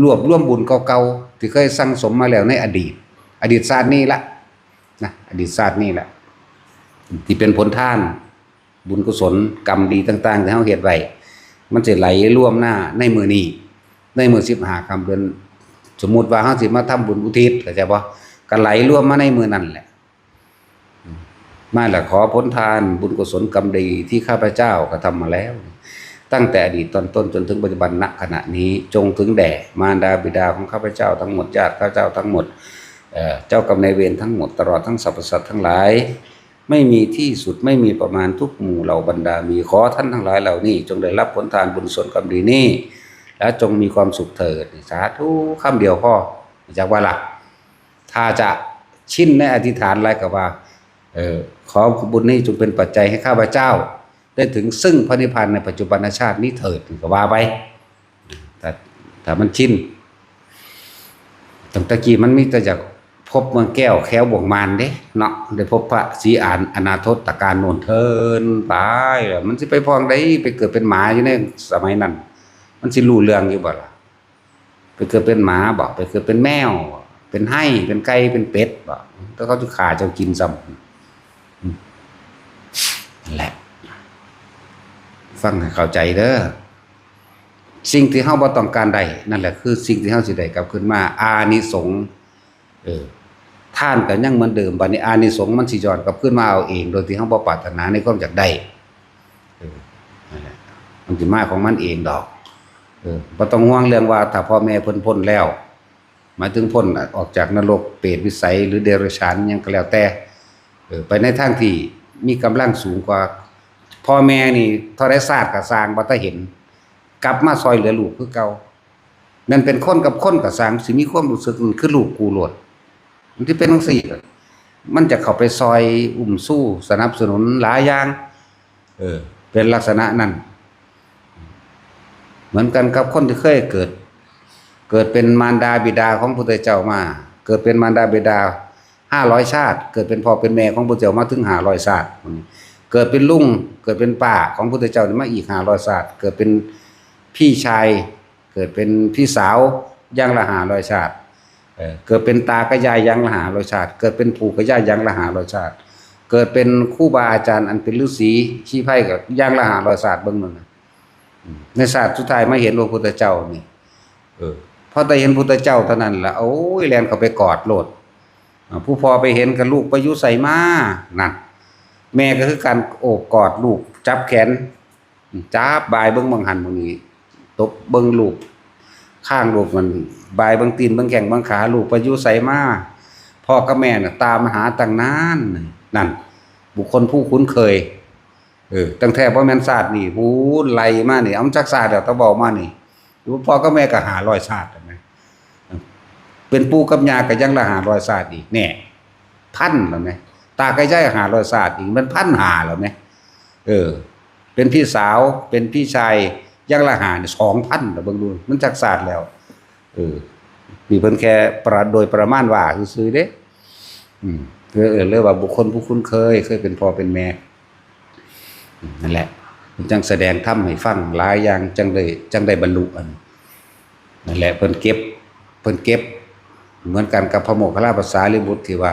รวบรวมบุญเก่าๆ ที่เคยสั่งสมมาแล้วในอดีต อดีตชาตินี้ละ นะ อดีตชาตินี่แหละ ที่เป็นผลทาน บุญกุศลกรรมดีต่างๆที่เฮาเฮ็ดไว้ มันสิไหลรวมหน้าในมื้อนี้ ในมื้อสิบห้าค่ำเดือน สมมุติว่าเฮาสิมาทำบุญอุทิศ เข้าใจบ่ ก็ไหลรวมมาในมื้อนั้นแหละ มาแล้วขอผลทานบุญกุศลกรรมดีที่ข้าพเจ้ากระทำมาแล้ว ตั้งแต่อดีตตอนต้นจนถึงปัจจุบันณขณะนี้ จงถึงแด่มารดาบิดาของข้าพเจ้าทั้งหมด ญาติข้าพเจ้าทั้งหมด เอ่อ เจ้ากรรมนายเวรทั้งหมด ตลอดทั้งสรรพสัตว์ทั้งหลาย ไม่มีที่สุด ไม่มีประมาณ ทุกหมู่เหล่าบรรดามี ขอท่านทั้งหลายเหล่านี้ จงได้รับผลทานบุญกุศลกรรมดีนี้ และจงมีความสุขเถิด สาธุ คำเดียวพอ จักว่าล่ะ ถ้าจะชินในอธิษฐานหลายก็ว่า เออ ขอบุญนี้จงเป็นปัจจัยให้ข้าพเจ้า ได้ถึงซึ่งพระนิพพานในปัจจุบันชาตินี้เถิด ก็ว่าไป ถ้า ถ้ามันชิน ตั้งแต่กี้มันมีแต่อยากพบเมืองแก้วแคว้นบ่วงมานเด้เนาะ ได้พบพระศรีอานอนาถตการโน่นเทินไป แล้วมันสิไปพ้องใด ไปเกิดเป็นหมาอยู่ในสมัยนั้น มันสิรู้เรื่องอยู่บ่ล่ะ ไปเกิดเป็นหมาบ่ ไปเกิดเป็นแมวบ่ เป็นไฮ่ เป็นไก่ เป็นเป็ดบ่ แล้วเขาจะฆ่าเจ้ากินซ้ำ อืม นั่นแหละ ฟังให้เข้าใจเด้อ สิ่งที่เฮาบ่ต้องการได้ นั่นแหละคือสิ่งที่เฮาสิได้กลับคืนมา อานิสงส์ เออ ทานก็ยังเหมือนเดิม บัดนี้อานิสงส์มันสิย้อนกลับคืนมาเอาเอง โดยที่เฮาบ่ปรารถนาในความอยากได้ เออ นั่นแหละ มันสิมาของมันเองดอก เออ บ่ต้องห่วงเรื่องว่าถ้าพ่อแม่เพิ่นพ้นแล้ว หมายถึงพ้นออกจากนรก เปรต วิสัย หรือเดรัจฉานหยังก็แล้วแต่ เออ ไปในทางที่มีกำลังสูงกว่า พ่อแม่นี่เท่าใดชาติก็ซ่าง บ่ทันเห็น กลับมาซ่อยเหลือลูกคือเก่า แม่นเป็นคนกับคนก็ซ่าง สิมีความรู้สึกมันคือลูกกูโลด มันสิเป็นจั่งซี้ มันจะเข้าไปซ่อย อุ้มชู สนับสนุนหลายอย่าง เออ เป็นลักษณะนั้น เหมือนกันกับคนที่เคยเกิด เกิดเป็นมารดาบิดาของพุทธเจ้ามา เกิดเป็นมารดาบิดาห้าร้อยชาติ เกิดเป็นพ่อเป็นแม่ของพุทธเจ้ามาถึงห้าร้อยชาติ เกิดเป็นลุง เกิดเป็นป้าของพุทธเจ้านี่มาอีกห้าร้อยชาติ เกิดเป็นพี่ชาย เกิดเป็นพี่สาวอย่างละห้าร้อยชาติ เอ่อ เกิดเป็นตากับยายอย่างละห้าร้อยชาติ เกิดเป็นปู่กับย่าอย่างละห้าร้อยชาติ เกิดเป็นครูบาอาจารย์อันเป็นฤๅษีชีไพรก็อย่างละห้าร้อยชาติ เบิ่งนั่นน่ะ อืม ในชาติสุดท้ายมาเห็นพระพุทธเจ้านี่ เออ พอแต่เห็นพุทธเจ้าเท่านั้นล่ะ โอ้ย แล่นเข้าไปกอดโลด อ่า ผู้พ่อไปเห็นก็ ลูกไปอยู่ไสมา นั่น แม่ก็คือกัน โอบกอดลูก จับแขน จับบ่ายเบิ่งหม่องหั้นหม่องนี้ ตบเบิ่งลูก ข้างลูกมัน บ่ายเบิ่งตีนเบิ่งแข้งเบิ่งขา ลูกไปอยู่ไสมา พ่อกับแม่น่ะตามหาตั้งนาน นั่น บุคคลผู้คุ้นเคย เออ ตั้งแต่บ่แม่นชาตินี้ พู้นไล่มานี่ เอาจักชาติแล้ว ตะเว้ามานี่ พ่อกับแม่ก็ห้าร้อยชาติแล้วแหม เป็นปู่กับย่าก็อย่างละห้าร้อยชาติอีก แน่ พันแล้วแหม ตากับยายห้าร้อยชาติอีก มันพันห้าแล้วแหม เออ เป็นพี่สาว เป็นพี่ชาย อย่างละห้านี่ สองพันแล้ว เบิ่งดู มันจักชาติแล้ว เออ นี่เพิ่นแค่ประ โดยประมาณว่าซื่อๆเด้ อืม เออ เออ เรียกว่าบุคคลผู้คุ้นเคย เคยเป็นพ่อเป็นแม่ อืม นั่นแหละ เพิ่นจั่งแสดงธรรมให้ฟังหลายอย่าง จั่งได้ จั่งได้บรรลุอัน นั่นแหละ เพิ่นเก็บ เพิ่นเก็บ เหมือนกันกับพระโมคคัลลาภาษาลิบุตรที่ว่า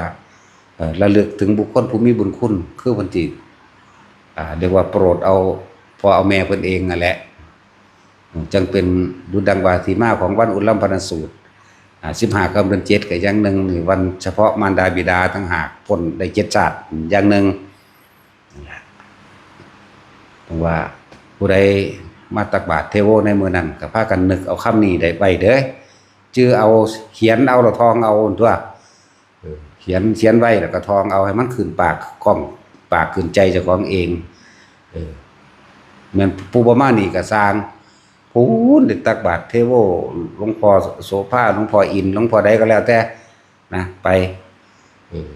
เอ่อ ระลึกถึงบุคคลผู้มีบุญคุณ คือเพิ่นสิ อ่า เรียกว่าโปรดเอาพ่อเอาแม่เพิ่นเองนั่นแหละ อืม จั่งเป็นดุจดังว่าที่มาของวันอุลลัมพนสูตร อ่า สิบห้าค่ำเดือนเจ็ดก็อย่างหนึ่ง นี่วันเฉพาะมารดาบิดาต่างหาก พ้นได้เจ็ดชาติอย่างหนึ่ง นั่นแหละ ว่าผู้ใดมาตักบาตรเทโวในมื้อนั้น ก็พากันนึกเอาคำนี้ได้ไว้เด้อ จื่อเอา เขียนเอา แล้วท่องเอาตั๊ว เออ เขียน เขียนไว้แล้วก็ท่องเอา ให้มันขึ้นปาก คล่องปากขึ้นใจเจ้าของเอง เออ แม่นผู้บ่มานี่ก็ซ่าง พู้นได้ตักบาตรเทโว หลวงพ่อโสภา หลวงพ่ออินทร์ หลวงพ่อใดก็แล้วแต่ นะ ไป เออ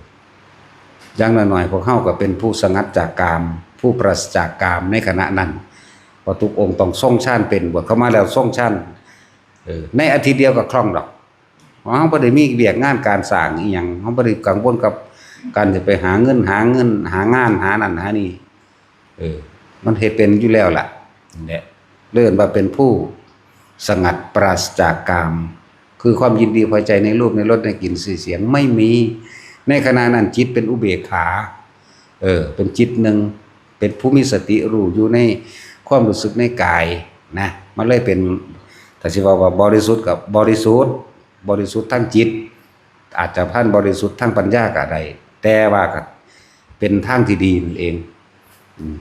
อย่างน้อยๆ พวกเฮาก็เป็นผู้สงัดจากกาม ผู้ปราศจากกามในขณะนั้น เพราะทุกองค์ต้องทรงฌานเป็น บวชเข้ามาแล้วทรงฌาน เออ ในอาทิตย์เดียวก็คล่องดอก เฮาบ่ได้มีเวียกงานการสร้างอีหยัง เฮาบ่ได้กังวลกับการจะไปหาเงิน หาเงิน หางาน หานั่นหานี่ เออ มันเฮ็ดเป็นอยู่แล้วล่ะ นั่นแหละ เรียกว่าเป็นผู้สงัดปราศจากกาม คือความยินดีพอใจในรูป ในรส ในกลิ่น สี เสียง ไม่มี ในขณะนั้นจิตเป็นอุเบกขา เออ เป็นจิตหนึ่ง เป็นผู้มีสติรู้อยู่ในความรู้สึกในกายนะ มันเลยเป็น ถ้าสิว่าว่าบริสุทธิ์กับบริสุทธิ์ บริสุทธิ์ทางจิต อาจจะพันบริสุทธิ์ทางปัญญาก็ได้ แต่ว่าก็เป็นทางที่ดีนั่นเอง อืม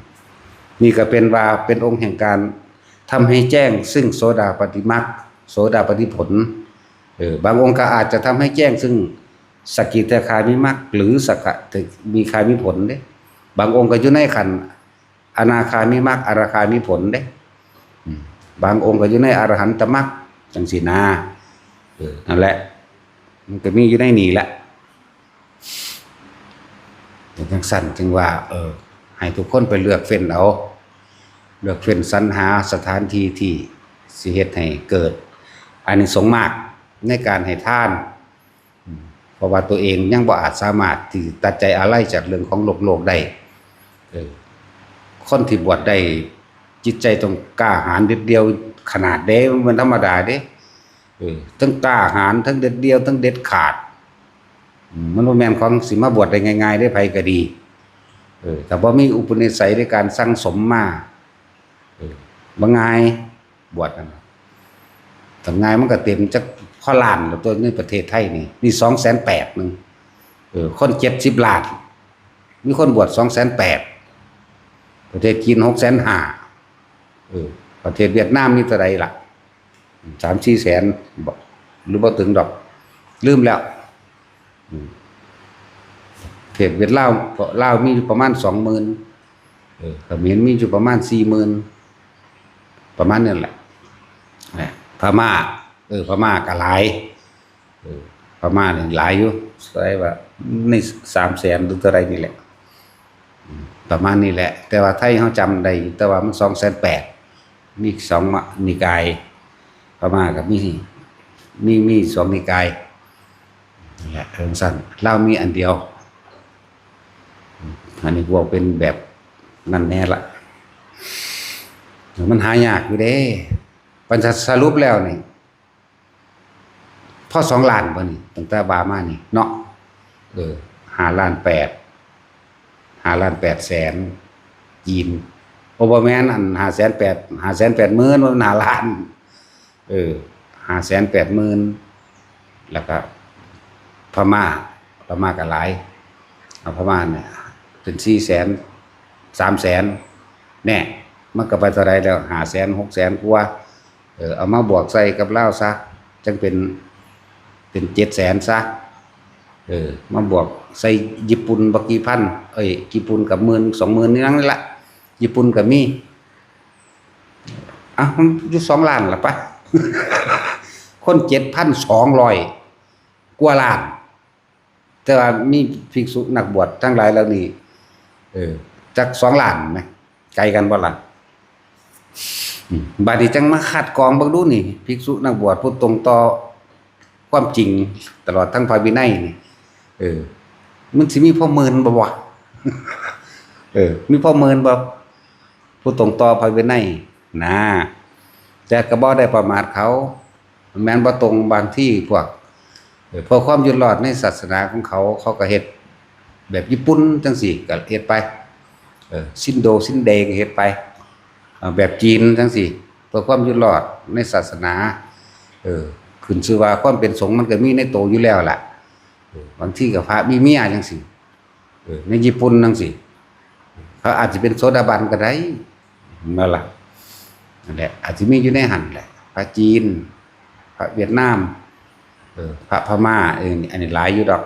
นี่ก็เป็นว่าเป็นองค์แห่งการทำให้แจ้งซึ่งโสดาปัตติมรรค โสดาปัตติผล เออ บางองค์ก็อาจจะทำให้แจ้งซึ่งสกิทาคามิมรรค หรือสกะ มีคามิผลเด้ บางองค์ก็อยู่ในขั้นอนาคามิมรรค อนาคามิผลเด้ อืม บางองค์ก็อยู่ในอรหันตมรรค จังซี้นะ เออ นั่นแหละ มันก็มีอยู่ในนี่แหละ เป็นจังซั่นจึงว่า เออ ให้ทุกคนไปเลือกเฟ้นเอา เลือกเฟ้นสรรหาสถานที่ที่สิเฮ็ดให้เกิดอานิสงส์มากในการให้ทาน อืม เพราะว่าตัวเองยังบ่อาจสามารถที่ตัดใจอาลัยจากเรื่องของโลกๆได้ เออ คนที่บวชได้จิตใจต้องกล้าหาญเด็ดเดี่ยวขนาดเด้ มันบ่ธรรมดาเด้ เออ ทั้งกล้าหาญ ทั้งเด็ดเดี่ยว ทั้งเด็ดขาด อืม มันบ่แม่นของสิมาบวชได้ง่ายๆเด้ ไผก็ดี เออ ถ้าบ่มีอุปนิสัยในการสั่งสมมา เออ บ่ง่าย บวชนั่นน่ะ ถ้าง่ายมันก็เต็มจักพอล้านแล้วตัวในประเทศไทยนี่ นี่สองแสนแปดหนึ่ง เออ คนเจ็ดสิบล้าน มีคนบวชสองแสนแปด ประเทศจีนหกแสนห้า เออ ประเทศเวียดนามมีเท่าใดล่ะ สามสี่แสนบ่ หรือบ่ถึงดอก ลืมแล้ว อืม ประเทศเวียดลาว ลาวมีอยู่ประมาณสองหมื่น เออ เขมรมีอยู่ประมาณสี่หมื่น ประมาณนั่นแหละ นะ พม่า เออ พม่าก็หลาย เออ พม่านี่หลายอยู่ แสดงว่าในสามแสนหรือเท่าใดนี่แหละ อืม ประมาณนี้แหละ แต่ว่าไทยเฮาจำได้อยู่ แต่ว่ามันสองแสนแปด มีสองมะ นิกาย พม่าก็มี มี มีสองนิกาย นั่นแหละ จังซั่น ลาวมีอันเดียว อันนี้พวกเป็นแบบนั่นแน่ละ มันหายากอยู่เด้ ปัญหาสรุปแล้วนี่ พอสองล้านบ่นี่ ตั้งแต่ว่ามานี่เนาะ เออ ห้าล้านแปด ห้าล้านแปดแสน จีน โอ้ บ่แม่น อัน ห้าแสนแปด ห้าแสนแปดหมื่น มันห้าล้าน เออ ห้าแสนแปดหมื่น แล้วก็พม่า พม่าก็หลาย เอาพม่าเนี่ย เป็นสี่แสน สามแสน แน่ มันก็ไปเท่าใดแล้ว ห้าแสน หกแสนกว่า เออ เอามาบวกใส่กับลาวซะ จังเป็น เป็นเจ็ดแสนซะ เออ มาบวกใส่ญี่ปุ่นบ่กี่พัน เอ้ย ญี่ปุ่นก็หมื่น สองหมื่น นี่นั่นละ ญี่ปุ่นก็มี อ่ะ มันอยู่สองล้านละปะ คนเจ็ดพันสองร้อยกว่าล้าน แต่ว่ามีภิกษุนักบวชทั้งหลายเหล่านี้ เออ จักสองล้านไหม ไกลกันบ่ล่ะ อืม บาดนี้จังมาคัดกรองเบิ่งดูนี่ ภิกษุนักบวชผู้ตรงต่อความจริง ตลอดทั้งพระวินัยนี่ เออ มันสิมีพอหมื่นบ่วะ เออ มีพอหมื่นบ่ ผู้ตรงต่อพระวินัยนะ แต่ก็บ่ได้ประมาทเขา แม่นบ่ตรงบางที่พวก เออ เพื่อความอยู่รอดในศาสนาของเขา เขาก็เฮ็ดแบบญี่ปุ่นจังซี้ก็เฮ็ดไป เออ ซินโดซินเดก็เฮ็ดไป เออ แบบจีนจังซี้ เพื่อความอยู่รอดในศาสนา เออ ขึ้นชื่อว่าความเป็นสงฆ์มันก็มีในโตอยู่แล้วล่ะ เออ บางทีก็พระมีเมียจังซี้ เออ ในญี่ปุ่นจังซี้ เขาอาจจะเป็นโสดาบันก็ได้ นั่นล่ะ นั่นแหละ อาจจะมีอยู่ในหั่นแหละ พระจีน พระเวียดนาม เออ พระพม่า เออ อันนี้หลายอยู่ดอก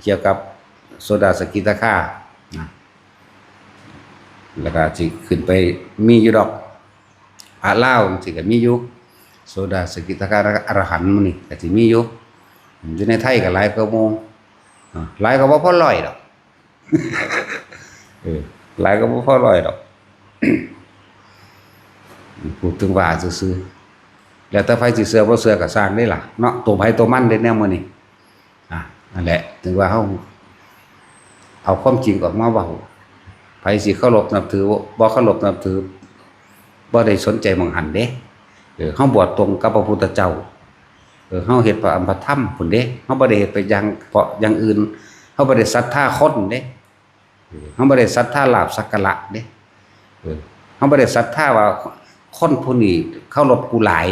เกี่ยวกับโสดาสกิทาคานะ แล้วก็สิขึ้นไปมีอยู่ดอก พระลาวจังซี้ก็มีอยู่ โสดาสกิทาคาอรหันต์หมู่นี่ก็สิมีอยู่ อยู่ในไทยก็หลายกว่าหมู่ อ่า หลายก็บ่พอร้อยดอก เออ หลายก็บ่พอร้อยดอก พูดถึงว่าซื่อๆ แล้วแต่ไผสิเชื่อบ่เชื่อก็ซ่างเด้ล่ะเนาะ ตัวไผตัวมันเด้แนวมื้อนี้ อ่ะ นั่นแหละ ถึงว่าเฮาเอาความจริงออกมาเว้า ไผสิเคารพนับถือ บ่เคารพนับถือ บ่ได้สนใจหม่องหั่นเด้ เออ เฮาบวชตรงกับพระพุทธเจ้า เออ เฮาเฮ็ดพระอำพระธรรมพุ้นเด้ เฮาบ่ได้เฮ็ดไปอย่าง เพราะอย่างอื่น เฮาบ่ได้ศรัทธาคนเด้ เออ เฮาบ่ได้ศรัทธาลาภสักการะเด้ เออ เฮาบ่ได้ศรัทธาว่าคนผู้นี้เคารพกูหลาย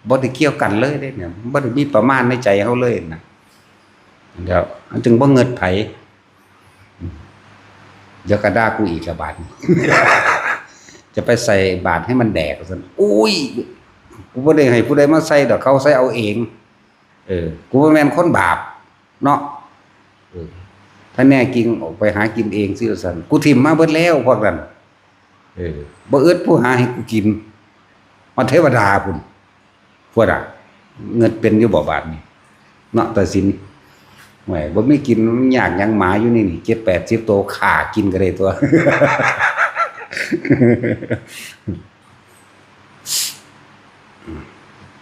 บ่ได้เกี่ยวกันเลยเด้เนี่ย บ่ได้มีประมาณในใจเฮาเลยนะ เดี๋ยวมันจึงบ่เงิดไผ เดี๋ยวก็ด่ากูอีกละบาดนี้ จะไปใส่บาตรให้มันแดกว่าซั่น อุ้ย กูบ่ได้ให้ผู้ใดมาใส่ดอก เขาใส่เอาเอง เออ กูบ่แม่นคนบาปเนาะ เออ ถ้าแน่จริงออกไปหากินเองสิว่าซั่น กูถิ่มมาเบิดแล้วพวกนั้น เออ บ่อึดผู้หาให้กูกิน ฮอดเทวดาพุ้น พวกน่ะ เงิดเป็นอยู่บ่บาดนี้ เนาะ ตาสิน แหม บ่มีกิน มันยากหยัง หมาอยู่นี่นี่ เจ็ดแปดสิบตัว ฆ่ากินก็ได้ตัว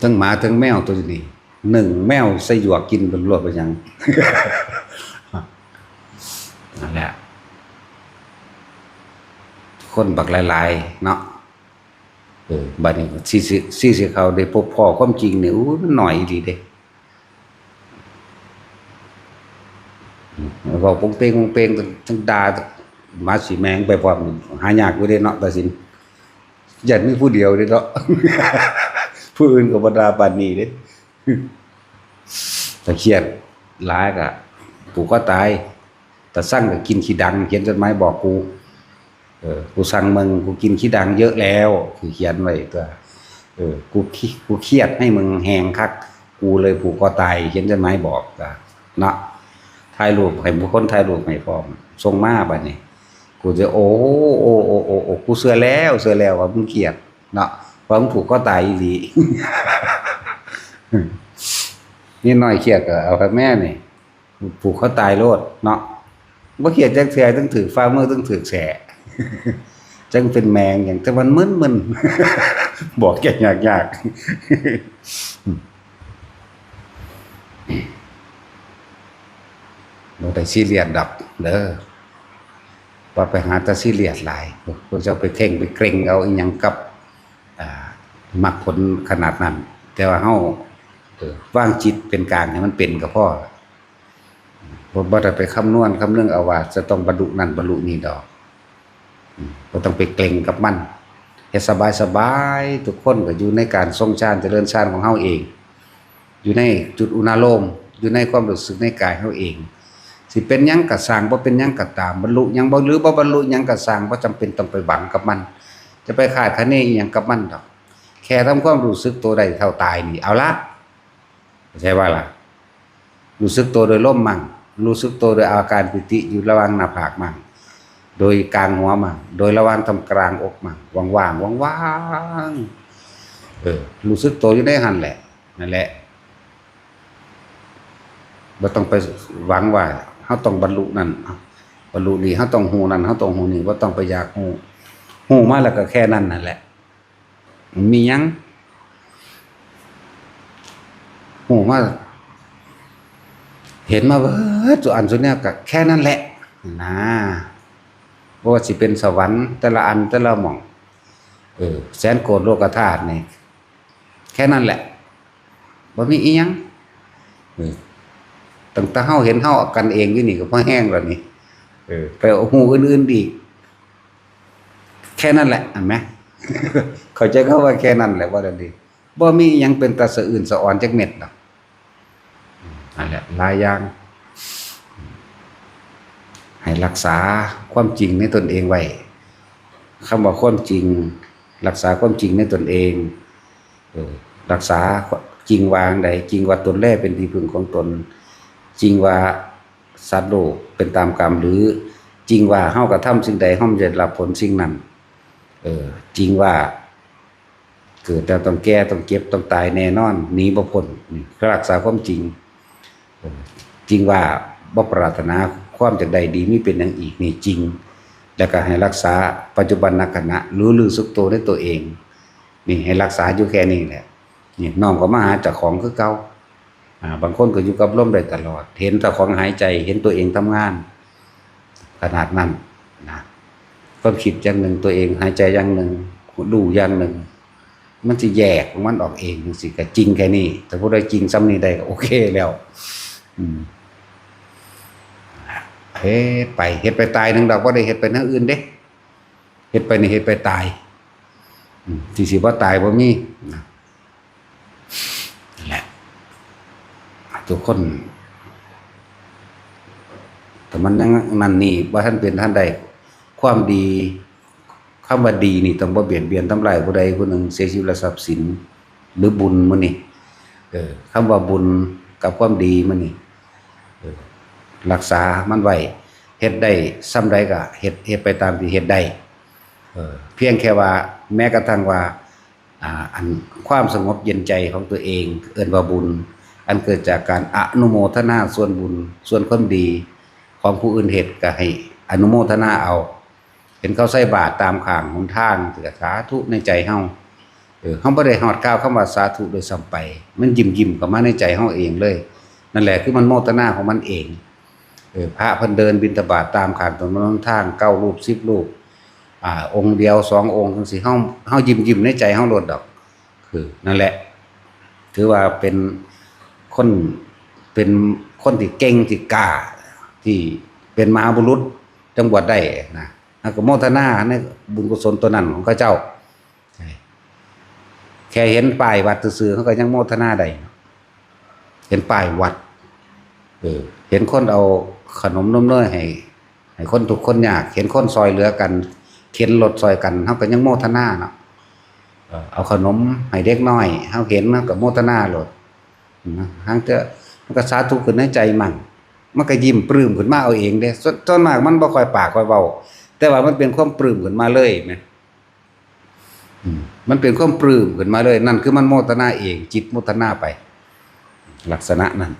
ทั้งหมาทั้งแมวตัวนี้ หนึ่งแมวใส่หยวกกินเป็นรวดไปยัง นั่นแหละ คนบักหลายๆ เนาะ เออ บัดนี้สิ สิ สิ สิเขาได้พบพ้อความจริงนี่ อู้ มันน้อยอีหลีเด้ เว้าปงเปงปงเปง ทั้งด่า หมาสิแมงไปพร้อม หายากอยู่เด้เนาะ ตาสิน ย่านมีผู้เดียวเด้เนาะ ผู้อื่นก็บ่ด่าปานนี้เด้ ถ้าเครียดหลายก็ผูกคอตาย ถ้าซังก็กินขี้ดัง เขียนจดหมายบอกกู เออ กูซังมึง กูกินขี้ดังเยอะแล้ว คือเขียนไว้ตัว เออ กูขี้ กูเครียดให้มึงแฮงคัก กูเลยผูกคอตาย เขียนจดหมายบอก อ่ะ เนาะ ถ่ายรูปให้บุคคลถ่ายรูปให้พร้อม ส่งมาบัดนี้ กูจะ โอ้ โอ้ โอ้ โอ้ โอ้ กูเชื่อแล้ว เชื่อแล้วว่ามึงเครียด เนาะ ว่ามึงผูกคอตายอีหลี นิดหน่อยเครียดก็เอาให้แม่นี่ ผูกคอตายโลดเนาะ บ่เครียดจักเทื่อ ต้องถืกฝ่ามือ ต้องถืกแสะ จังเป็นแมงหยัง แต่มันมึนๆ บอกแกยากๆ บ่ได้ซีเรียสดอกเด้อ ว่าไปหาแต่ซีเรียสหลาย พวกเจ้าไปเข่งไปเกร็งเอาอีหยังกับ อ่า มรรคผลขนาดนั้น แต่ว่าเฮา เออ วางจิตเป็นกลางให้มันเป็นก็พอ บ่ บ่ได้ไปคำนวณคำนึงเอาว่าจะต้องบรรลุนั่นบรรลุนี่ดอก อืม บ่ต้องไปเกร็งกับมัน เฮ็ดสบายๆ ทุกคนก็อยู่ในการทรงฌานเจริญฌานของเฮาเอง อยู่ในจุดอุณาโลม อยู่ในความรู้สึกในกายเฮาเอง สิเป็นหยังก็ซ่าง บ่เป็นหยังก็ตาม บรรลุหยังบ่ หรือบ่บรรลุหยังก็ซ่าง บ่จำเป็นต้องไปหวังกับมัน จะไปคาดคะเนอิหยังกับมันดอก แค่ทำความรู้สึกตัวได้เท่าตายนี่ เอาละ เข้าใจว่าล่ะ รู้สึกตัวโดยลมมั่ง รู้สึกตัวโดยอาการปีติอยู่ระหว่างหน้าผากมั่ง โดยกลางหัวมั่ง โดยระหว่างตรงกลางอกมั่ง ว่างๆ ว่างๆ เออ รู้สึกตัวอยู่ในหั่นแหละ นั่นแหละ บ่ต้องไปหวังว่าเฮาต้องบรรลุนั่น บรรลุนี่ เฮาต้องฮู้นั่น เฮาต้องฮู้นี่ บ่ต้องไปอยากฮู้ ฮู้มาแล้วก็แค่นั้นนั่นแหละ มันมีหยัง ฮู้มา เห็นมาเบิดซุอันซุแนวก็แค่นั้นแหละ นะ บ่ว่าสิเป็นสวรรค์แต่ละอันแต่ละหม่อง เออ แสนโกฏโลกธาตุนี่ แค่นั้นแหละ บ่มีอีหยัง เออ ตั้งแต่เฮาเห็นเฮากันเองอยู่นี่ก็พอแฮงแล้วนี่ เออ ไปเอาฮู้อื่นๆอีก แค่นั้นแหละ เห็นไหม เข้าใจคำว่าแค่นั้นแหละ ว่าซั่นติ บ่มีอีหยังเป็นตาสะอื้นสะออนจักเม็ดดอก นั่นแหละ หลายอย่าง ให้รักษาความจริงในตนเองไว้ คำว่าความจริง รักษาความจริงในตนเอง เออ รักษาจริงว่าจั่งใด จริงว่าตนแลเป็นที่พึ่งของตน จริงว่าสัตว์โลกเป็นตามกรรม หรือจริงว่าเฮากระทำสิ่งใด เฮาจะได้รับผลสิ่งนั้น เออ จริงว่า เกิดแล้วต้องแก่ ต้องเจ็บ ต้องตายแน่นอน หนีบ่พ้น นี่คือรักษาความจริง เออ จริงว่าบ่ปรารถนาความจักใดดี มีเป็นหยังอีก นี่จริง แล้วก็ให้รักษาปัจจุบันขณะ รู้ รู้สึกตัวในตัวเอง นี่ให้รักษาอยู่แค่นี้แหละ นี่น้อมเข้ามาหาเจ้าของคือเก่า อ่า บางคนก็อยู่กับลมได้ตลอด เห็นเจ้าของหายใจ เห็นตัวเองทำงาน ขนาดนั้นนะ ความคิดอย่างหนึ่ง ตัวเองหายใจอย่างหนึ่ง รู้อย่างหนึ่ง มันสิแยกของมันออกเองจั่งซี้ ก็จริงแค่นี้ ถ้าผู้ใดจริงส่ำนี้ได้ก็โอเคแล้ว อืม เฮ็ดไป เฮ็ดไปตายหนึ่งดอก บ่ได้เฮ็ดไปทางอื่นเด้ เฮ็ดไปนี่เฮ็ดไปตาย อืม ที่สิบ่ตายบ่มีนะ นั่นแหละ ทุกคน แต่มันยังนั่นนี่ บ่ทันเป็นทันใด ความดี คำว่าดีนี่ต้องบ่เบียดเบียนทำลายผู้ใดผู้หนึ่ง เสียชีวิตและทรัพย์สิน หรือบุญมื้อนี่ เออ คำว่าบุญกับความดีมื้อนี่ เออ รักษามันไว้ เฮ็ดได้ส่ำใดก็เฮ็ด เฮ็ดไปตามที่เฮ็ดได้ เออ เพียงแค่ว่า แม้กระทั่งว่า อ่า อันความสงบเย็นใจของตัวเอง เอิ้นว่าบุญ อันเกิดจากการอนุโมทนาส่วนบุญ ส่วนความดีของผู้อื่นเฮ็ด ก็ให้อนุโมทนาเอา เห็นเขาใส่บาตรตามข้างหนทาง ก็สาธุในใจเฮา เออ เฮาบ่ได้ฮอดกล่าวคำว่าสาธุโดยซ้ำไป มันยิ้มๆเข้ามาในใจเฮาเองเลย นั่นแหละคือมันโมทนาของมันเอง เออ พระเพิ่นเดินบิณฑบาตตามข้างถนนหนทาง เก้ารูป สิบรูป อ่า องค์เดียว สององค์จั่งซี้ เฮา เฮายิ้มๆในใจเฮาโลดดอก คือ นั่นแหละ ถือว่าเป็นคน เป็นคนที่เก่ง ที่กล้า ที่เป็นมหาบุรุษ จั่งบวชได้นะ เฮาก็โมทนาในบุญกุศลตัวนั้นของเขาเจ้า แค่เห็นป้ายวัดซื่อๆ เฮาก็ยังโมทนาได้ เห็นป้ายวัด เออ เห็นคนเอาขนมนมเนยให้ ให้คนทุกข์คนยาก เห็นคนซ่อยเหลือกัน เข็นรถซ่อยกัน เฮาก็ยังโมทนาเนาะ เออ เอาขนมให้เด็กน้อย เฮาเห็น เฮาก็โมทนาโลด นะ หางเทื่อมันก็สาธุขึ้นในใจมั่ง มันก็ยิ้มปลื้มขึ้นมาเอาเองเด้ ส่วน ส่วนมากมันบ่ค่อยปากค่อยเว้า แต่ว่ามันเป็นความปลื้มขึ้นมาเลยแหม อืม มันเป็นความปลื้มขึ้นมาเลย นั่นคือมันโมทนาเอง จิตโมทนาไป ลักษณะนั้น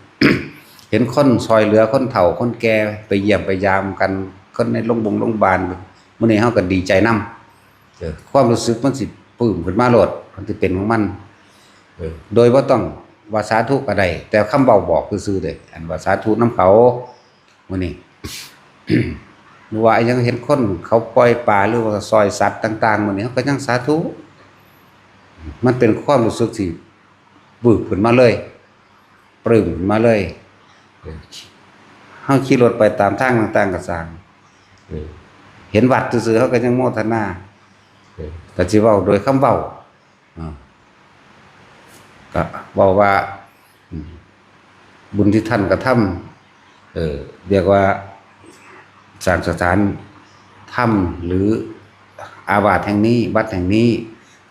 เห็นคนซ่อยเหลือคนเฒ่าคนแก่ ไปเยี่ยมไปยามกัน คนในโรงบงโรงบาล มื้อนี้เฮาก็ดีใจนำ เออ ความรู้สึกมันสิปลื้มขึ้นมาโลด มันสิเป็นของมัน เออ โดยบ่ต้องว่าสาธุก็ได้ แต่คำเว้าบอกซื่อๆเด้ อันว่าสาธุนำเขา มื้อนี้ หรือว่ายังเห็นคนเขาปล่อยปลา หรือว่าซ่อยสัตว์ต่างๆ มื้อนี้ เฮาก็ยังสาธุ มันเป็นความรู้สึกที่วืบขึ้นมาเลย ปลื้มขึ้นมาเลย เออ เฮาขี่รถไปตามทางต่างๆ ก็ซ่าง เออ เห็นวัดซื่อๆ เฮาก็ยังโมทนา เออ ก็สิเว้าโดยคำเว้า อ่า ก็เว้าว่า อืม บุญที่ท่านกระทำ เอ่อ เรียกว่าสร้างสถานธรรม หรืออาวาสแห่งนี้ วัดแห่งนี้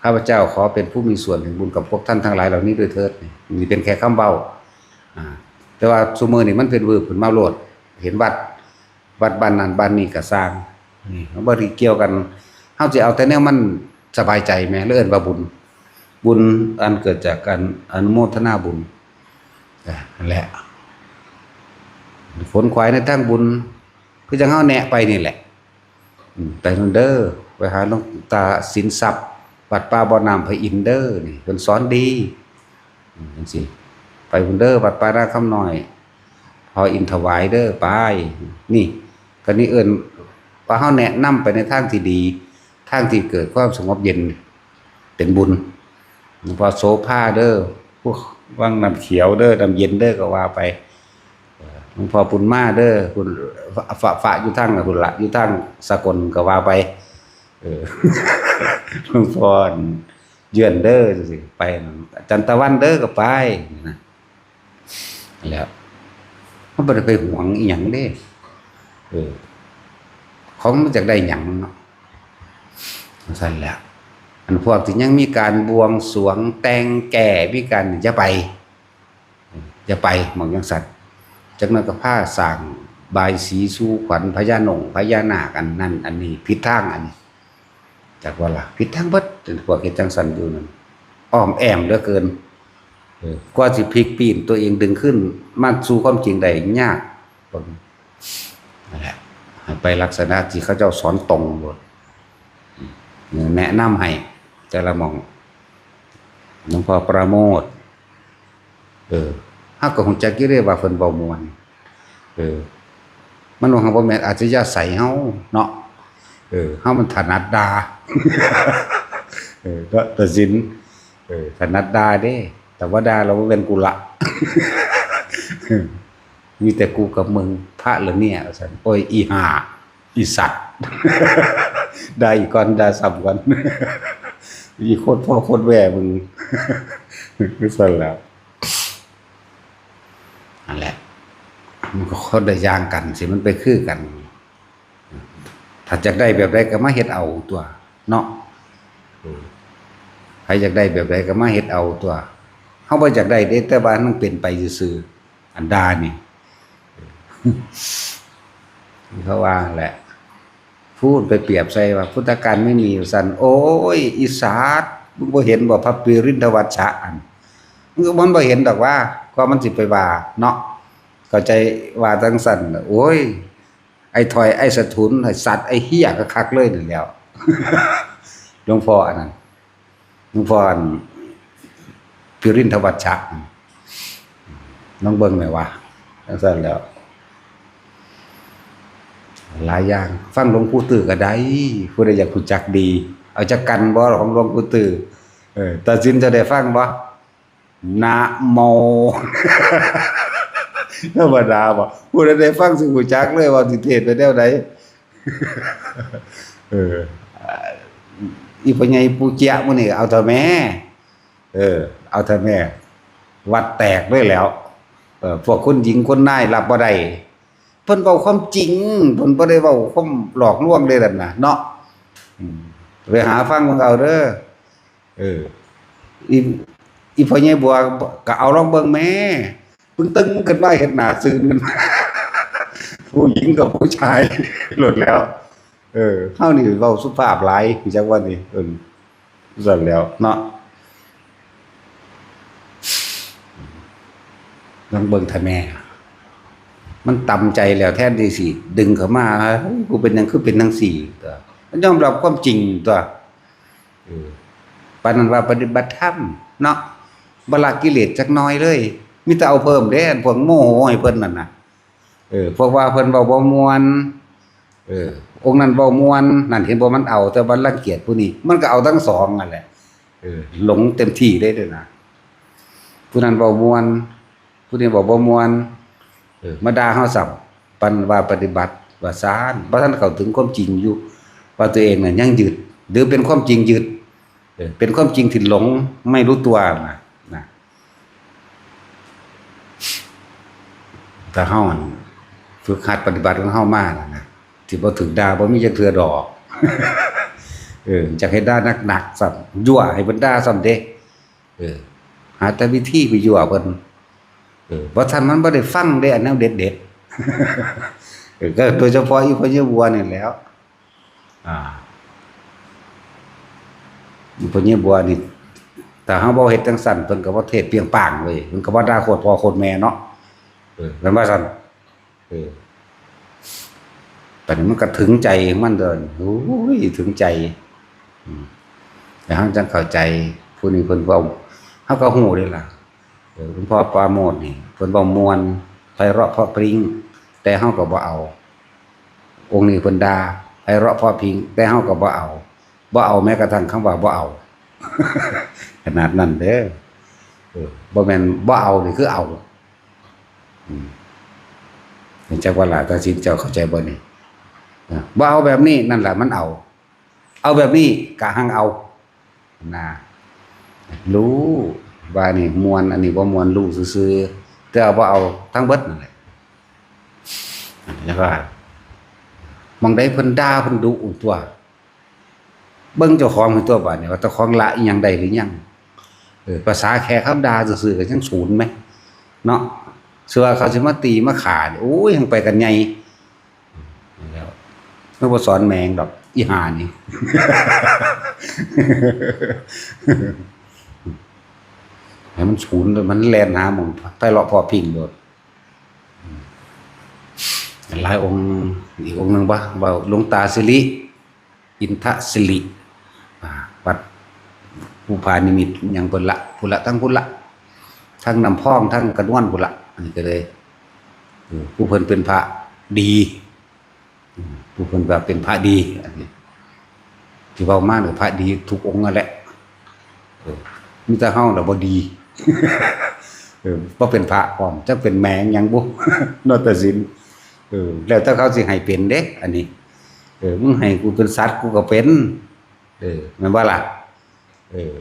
ข้าพเจ้าขอเป็นผู้มีส่วนแห่งบุญกับพวกท่านทั้งหลายเหล่านี้ด้วยเถิด นี่ นี่เป็นแค่คำเว้า อ่า แต่ว่าซุมื้อนี่มันเป็นวืบขึ้นมาโลด เห็นวัด วัดบ้านนั้นบ้านนี้ก็ซ่าง นี่ มันบ่ได้เกี่ยวกัน เฮาสิเอาแต่แนวมันสบายใจแหม แล้วเอิ้นว่าบุญ บุญอันเกิดจากการอนุโมทนาบุญ อ่า นั่นแหละ ขนขวายในทางบุญ คือจั่งเฮาแนะไปนี่แหละ อืม ไปนู่นเด้อ ไปหาหลวงตาสินทรัพย์ วัดป่าบ่อน้ำพระอินทร์เด้อ นี่ เพิ่นสอนดี อืม จั่งซี้ ไปพุ่นเด้อ วัดป่านาคำน้อย พ่ออินทร์ถวายเด้อ ไป นี่ ก็นี่เอิ้นว่าเฮาแนะนำไปในทางที่ดี ทางที่เกิดความสงบเย็น เป็นบุญ หลวงพ่อโสภาเด้อ พวกวังน้ำเขียวเด้อ น้ำเย็นเด้อ ก็ว่าไป เออ หลวงพ่อบุญมาเด้อ คุณ ฝะ ฝะ ฝะ อยู่ทางน่ะ พุ่นละ อยู่ทางสกลก็ว่าไป เออ หลวงพ่อเยือนเด้อ จั่งซี้ ไป จันตะวันเด้อ ก็ไป นะ แล้ว มันบ่ได้ไปหวงอีหยังเด้ เออ ของมันอยากได้หยังเนาะ จั่งซั้นแหละ อันพวกที่ยังมีการบวงสรวงแต่งแก้ มีการ อย่าไป อย่าไปหม่องจั่งซั้น จักหน่อยก็พาสร้างบายสีสู่ขวัญพญาหนงพญานาค อันนั้นอันนี้ ผิดทางอันนี้ จักว่าล่ะ ผิดทางเบิด พวกเฮ็ดจั่งซั้นอยู่นั่น อ้อมแอมเหลือเกิน เออ กว่าสิพลิกปีนตัวเองดึงขึ้นมาสู่ความจริงได้ยาก นั่นแหละ ให้ไปลักษณะที่เขาเจ้าสอนตรงโลด แนะนำให้แต่ละหม่อง หลวงพ่อประโมทย์ เออ เฮาก็ฮู้จักอยู่เด้ว่าเพิ่นเว้าม่วน เออ มันว่าบ่แม่นอัธยาศัยเฮาเนาะ เออ เฮามันถนัดด่า เออ ก็ตัดสิน เออ ถนัดด่าเด้ แต่ว่าด่าแล้วบ่แม่นกูละ มีแต่กูกับมึง พระเหรอเนี่ย ว่าซั่น โอ้ย อีห่า อีสัตว์ ด่าอีกก่อน ด่าซ้ำก่อน อีโคตรพ่อโคตรแม่มึง ซั่นแหละ นั่นแหละ มันก็คนละอย่างกันสิ มันไปคือกัน ถ้าอยากได้แบบใดก็มาเฮ็ดเอาตั๊วเนาะ เออ ใครอยากได้แบบใดก็มาเฮ็ดเอาตั๊ว เฮาบ่อยากได้เด้ แต่ว่ามันเป็นไปซื่อๆ อันด่านี่ เขาว่าแหละ พูดไปเปรียบใส่ว่าพุทธกาลไม่มี ว่าซั่น โอ้ย อีสัตว์ มึงบ่เห็นบ่ พระปิรินทวัชชะอัน มึงก็มันบ่เห็นดอกว่า ก็มันสิไปว่าเนาะ เข้าใจว่าจั่งซั่น โอ้ย ไอ้ถอย ไอ้สะทุน ไอ้สัตว์ ไอ้เหี้ยคักๆเลยนั่นแหล้ว หลวงพ่ออันนั้น หลวงพ่ออัน ปิรินทวัชชะ ลองเบิ่งแหน่วะ จั่งซั่นแหล้ว หลายอย่าง ฟังหลวงปู่ตื้อก็ได้ ผู้ใดอยากรู้จักดี เอาจักกันบ่ ของหลวงปู่ตื้อ เออ ตัดสินจะได้ฟังบ่ นะโม ธรรมดาบ่ ผู้ใดได้ฟังสิรู้จักเลยว่าสิเทศน์ไปแนวใด เออ อีพ่อใหญ่ปู่เจี๊ยะมื้อนี้เอาเถาะแม่ เออ เอาเถาะแม่ วัดแตกเลยแหล้ว เออ พวกคนหญิงคนนายรับบ่ได้ เพิ่นเว้าความจริง เพิ่นบ่ได้เว้าความหลอกลวงเด้นั่นน่ะเนาะ อืม ไปหาฟังเบิ่งเอาเด้อ เออ อี อีพ่อใหญ่บัวก็เอาลองเบิ่งแม่ เพิ่งตึงขึ้นมาเฮ็ดหน้าซื่นขึ้นมา ผู้หญิงกับผู้ชาย โลดแหล้ว เออ เฮานี่เว้าสุภาพหลาย จักว่านี่ เออ ซั่นแหล้วเนาะ ลองเบิ่งเถาะแม่ มันตำใจแล้ว แทนที่สิดึงเข้ามา เฮ้ย กูเป็นหยังคือเป็นจั่งซี้ตั๊ว มันยอมรับความจริงตั๊ว เออ ปานนั้นว่าปฏิบัติธรรมเนาะ บ่ละกิเลสจักหน่อยเลย มีแต่เอาเพิ่มเด้ อันพวกโมโหให้เพิ่นนั่นน่ะ เออ พวกว่าเพิ่นเว้าบ่ม่วน เออ องค์นั้นเว้าม่วน นั่นเห็นบ่ มันเอา แต่ว่ารังเกียจผู้นี้ มันก็เอาทั้งสองนั่นแหละ เออ หลงเต็มที่เลยเด้อนะ ผู้นั้นเว้าม่วน ผู้นี้เว้าบ่ม่วน เออ มาด่าเฮาซ้ำ ปานว่าปฏิบัติ ว่าซ่าน บ่ทันเข้าถึงความจริงอยู่ ว่าตัวเองน่ะยังยึด หรือเป็นความจริงยึด เออ เป็นความจริงที่หลงไม่รู้ตัวนะ นะ ถ้าเฮาหั่นฝึกหัดปฏิบัติของเฮามาน่ะนะ สิบ่ถูกด่าบ่มีจักเทื่อดอก เออ จักให้ด่าหนักๆ ซ้ำ ยั่วให้เพิ่นด่าซ้ำเด้ เออ หาแต่วิธีไปยั่วเพิ่น เออ บ่ซั้นมันบ่ได้ฟังเด้ อันแนวเด็ดๆ เออ ก็โดยเฉพาะอีพ่อใหญ่บัวนี่แหล้ว อ่า อีพ่อใหญ่บัวนี่ ถ้าเฮาบ่เฮ็ดจั่งซั้น เพิ่นก็บ่เทศน์เปรียงป้างเว้ย เพิ่นก็บ่ด่าโคตรพ่อโคตรแม่เนาะ เออ แม่นว่าซั้น เออ บัดนี้มันก็ถึงใจมันเด้อ โอ้ย ถึงใจ อืม แล้วเฮาจั่งเข้าใจ ผู้นี้เพิ่นเว้า เฮาก็ฮู้เด้ล่ะ เออ หลวงพ่อปราโมชย์นี่ เพิ่นเว้าม่วน ไพเราะเพราะพริ้ง แต่เฮาก็บ่เอา องค์นี้เพิ่นด่า ไพเราะเพราะพริ้ง แต่เฮาก็บ่เอา บ่เอาแม้กระทั่งคำว่าบ่เอา ขนาดนั้นเด้อ เออ บ่แม่นบ่เอานี่คือเอา อืม จักว่าล่ะ ตัดสินเจ้าเข้าใจบ่นี่ เออ บ่เอาแบบนี้ นั่นล่ะมันเอา เอาแบบนี้กะหังเอา นะ รู้ว่านี่ม่วน อันนี้บ่ม่วน รู้ซื่อๆ แต่ว่าบ่เอาทั้งเบิดนั่นแหละ แล้วก็ หม่องใดเพิ่นด่าเพิ่นดุตั๊ว เบิ่งเจ้าของเพิ่นตั๊ว บาดนี้ว่าเจ้าของละอิหยังได้หรือยัง เออ ภาษาแค่คำด่าซื่อๆ ก็ยังศูนย์แหม เนาะ ส่วนเขาสิมาตีมาฆ่านี่ โอ้ย ยังไปกันใหญ่ แล้ว มันบ่สอนแม่งดอก อีห่านี่ ให้มันศูนย์เลย มันแล่นหาหม่องไพเราะเพราะพริ้งโลด หลายองค์ อีกองค์หนึ่งบ่ เว้าหลวงตาสิริ อินทศิริ อ่า วัดภูผานิมิตหยังเพิ่นละ พุ้นละ ทั้งพุ้นละ ทั้งน้ำพอง ทั้งกระนวนพุ้นละ อันนี้ก็เลย เออ ผู้เพิ่นเป็นพระดี อืม ผู้เพิ่นว่าเป็นพระดี อันนี้ ที่เว้ามาเนี่ยพระดีทุกองค์นั่นแหละ เออ มีแต่เฮาน่ะบ่ดี ออ บ่เป็นพระพร้อม จักเป็นแม่หยังบุ เนาะ ตัดสิน เออ แล้วแต่เขาสิให้เป็นเด้ อันนี้ เออ มึงให้กูเป็นสัตว์ กูก็เป็น เออ แม่นบ่ล่ะ เออ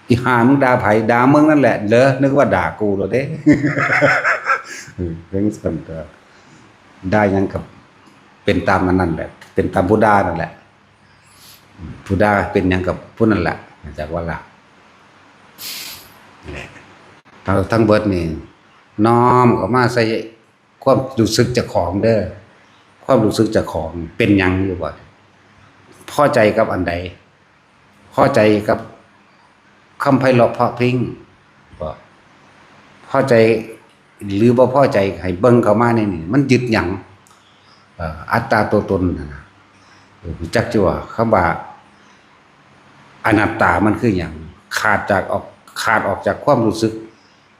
อีห่า มึงด่าไผ ด่ามึงนั่นแหละ เด้อ นึกว่าด่ากูเหรอเด้ เออ จั่งซั้นก็ ด่าหยังก็เป็นตามอันนั้นแหละ เป็นตามผู้ด่านั่นแหละ ผู้ด่าเป็นหยังกับผู้นั่นแหละ จักว่าล่ะ นี่แหละ ทั้ง ทั้งเบิดนี่ น้อมเข้ามาใส่ความรู้สึกเจ้าของเด้อ ความรู้สึกเจ้าของเป็นหยังอยู่บ่ พอใจกับอันใด พอใจกับคำไพเราะเพราะพริ้งบ่ พอใจหรือบ่พอใจ ให้เบิ่งเข้ามาในนี่ มันยึดหยัง เอ่อ อัตตาตัวตนน่ะนะ เออ จักจะว่า คำว่าอนัตตามันคือหยัง ขาดจากออก ขาดออกจากความรู้สึก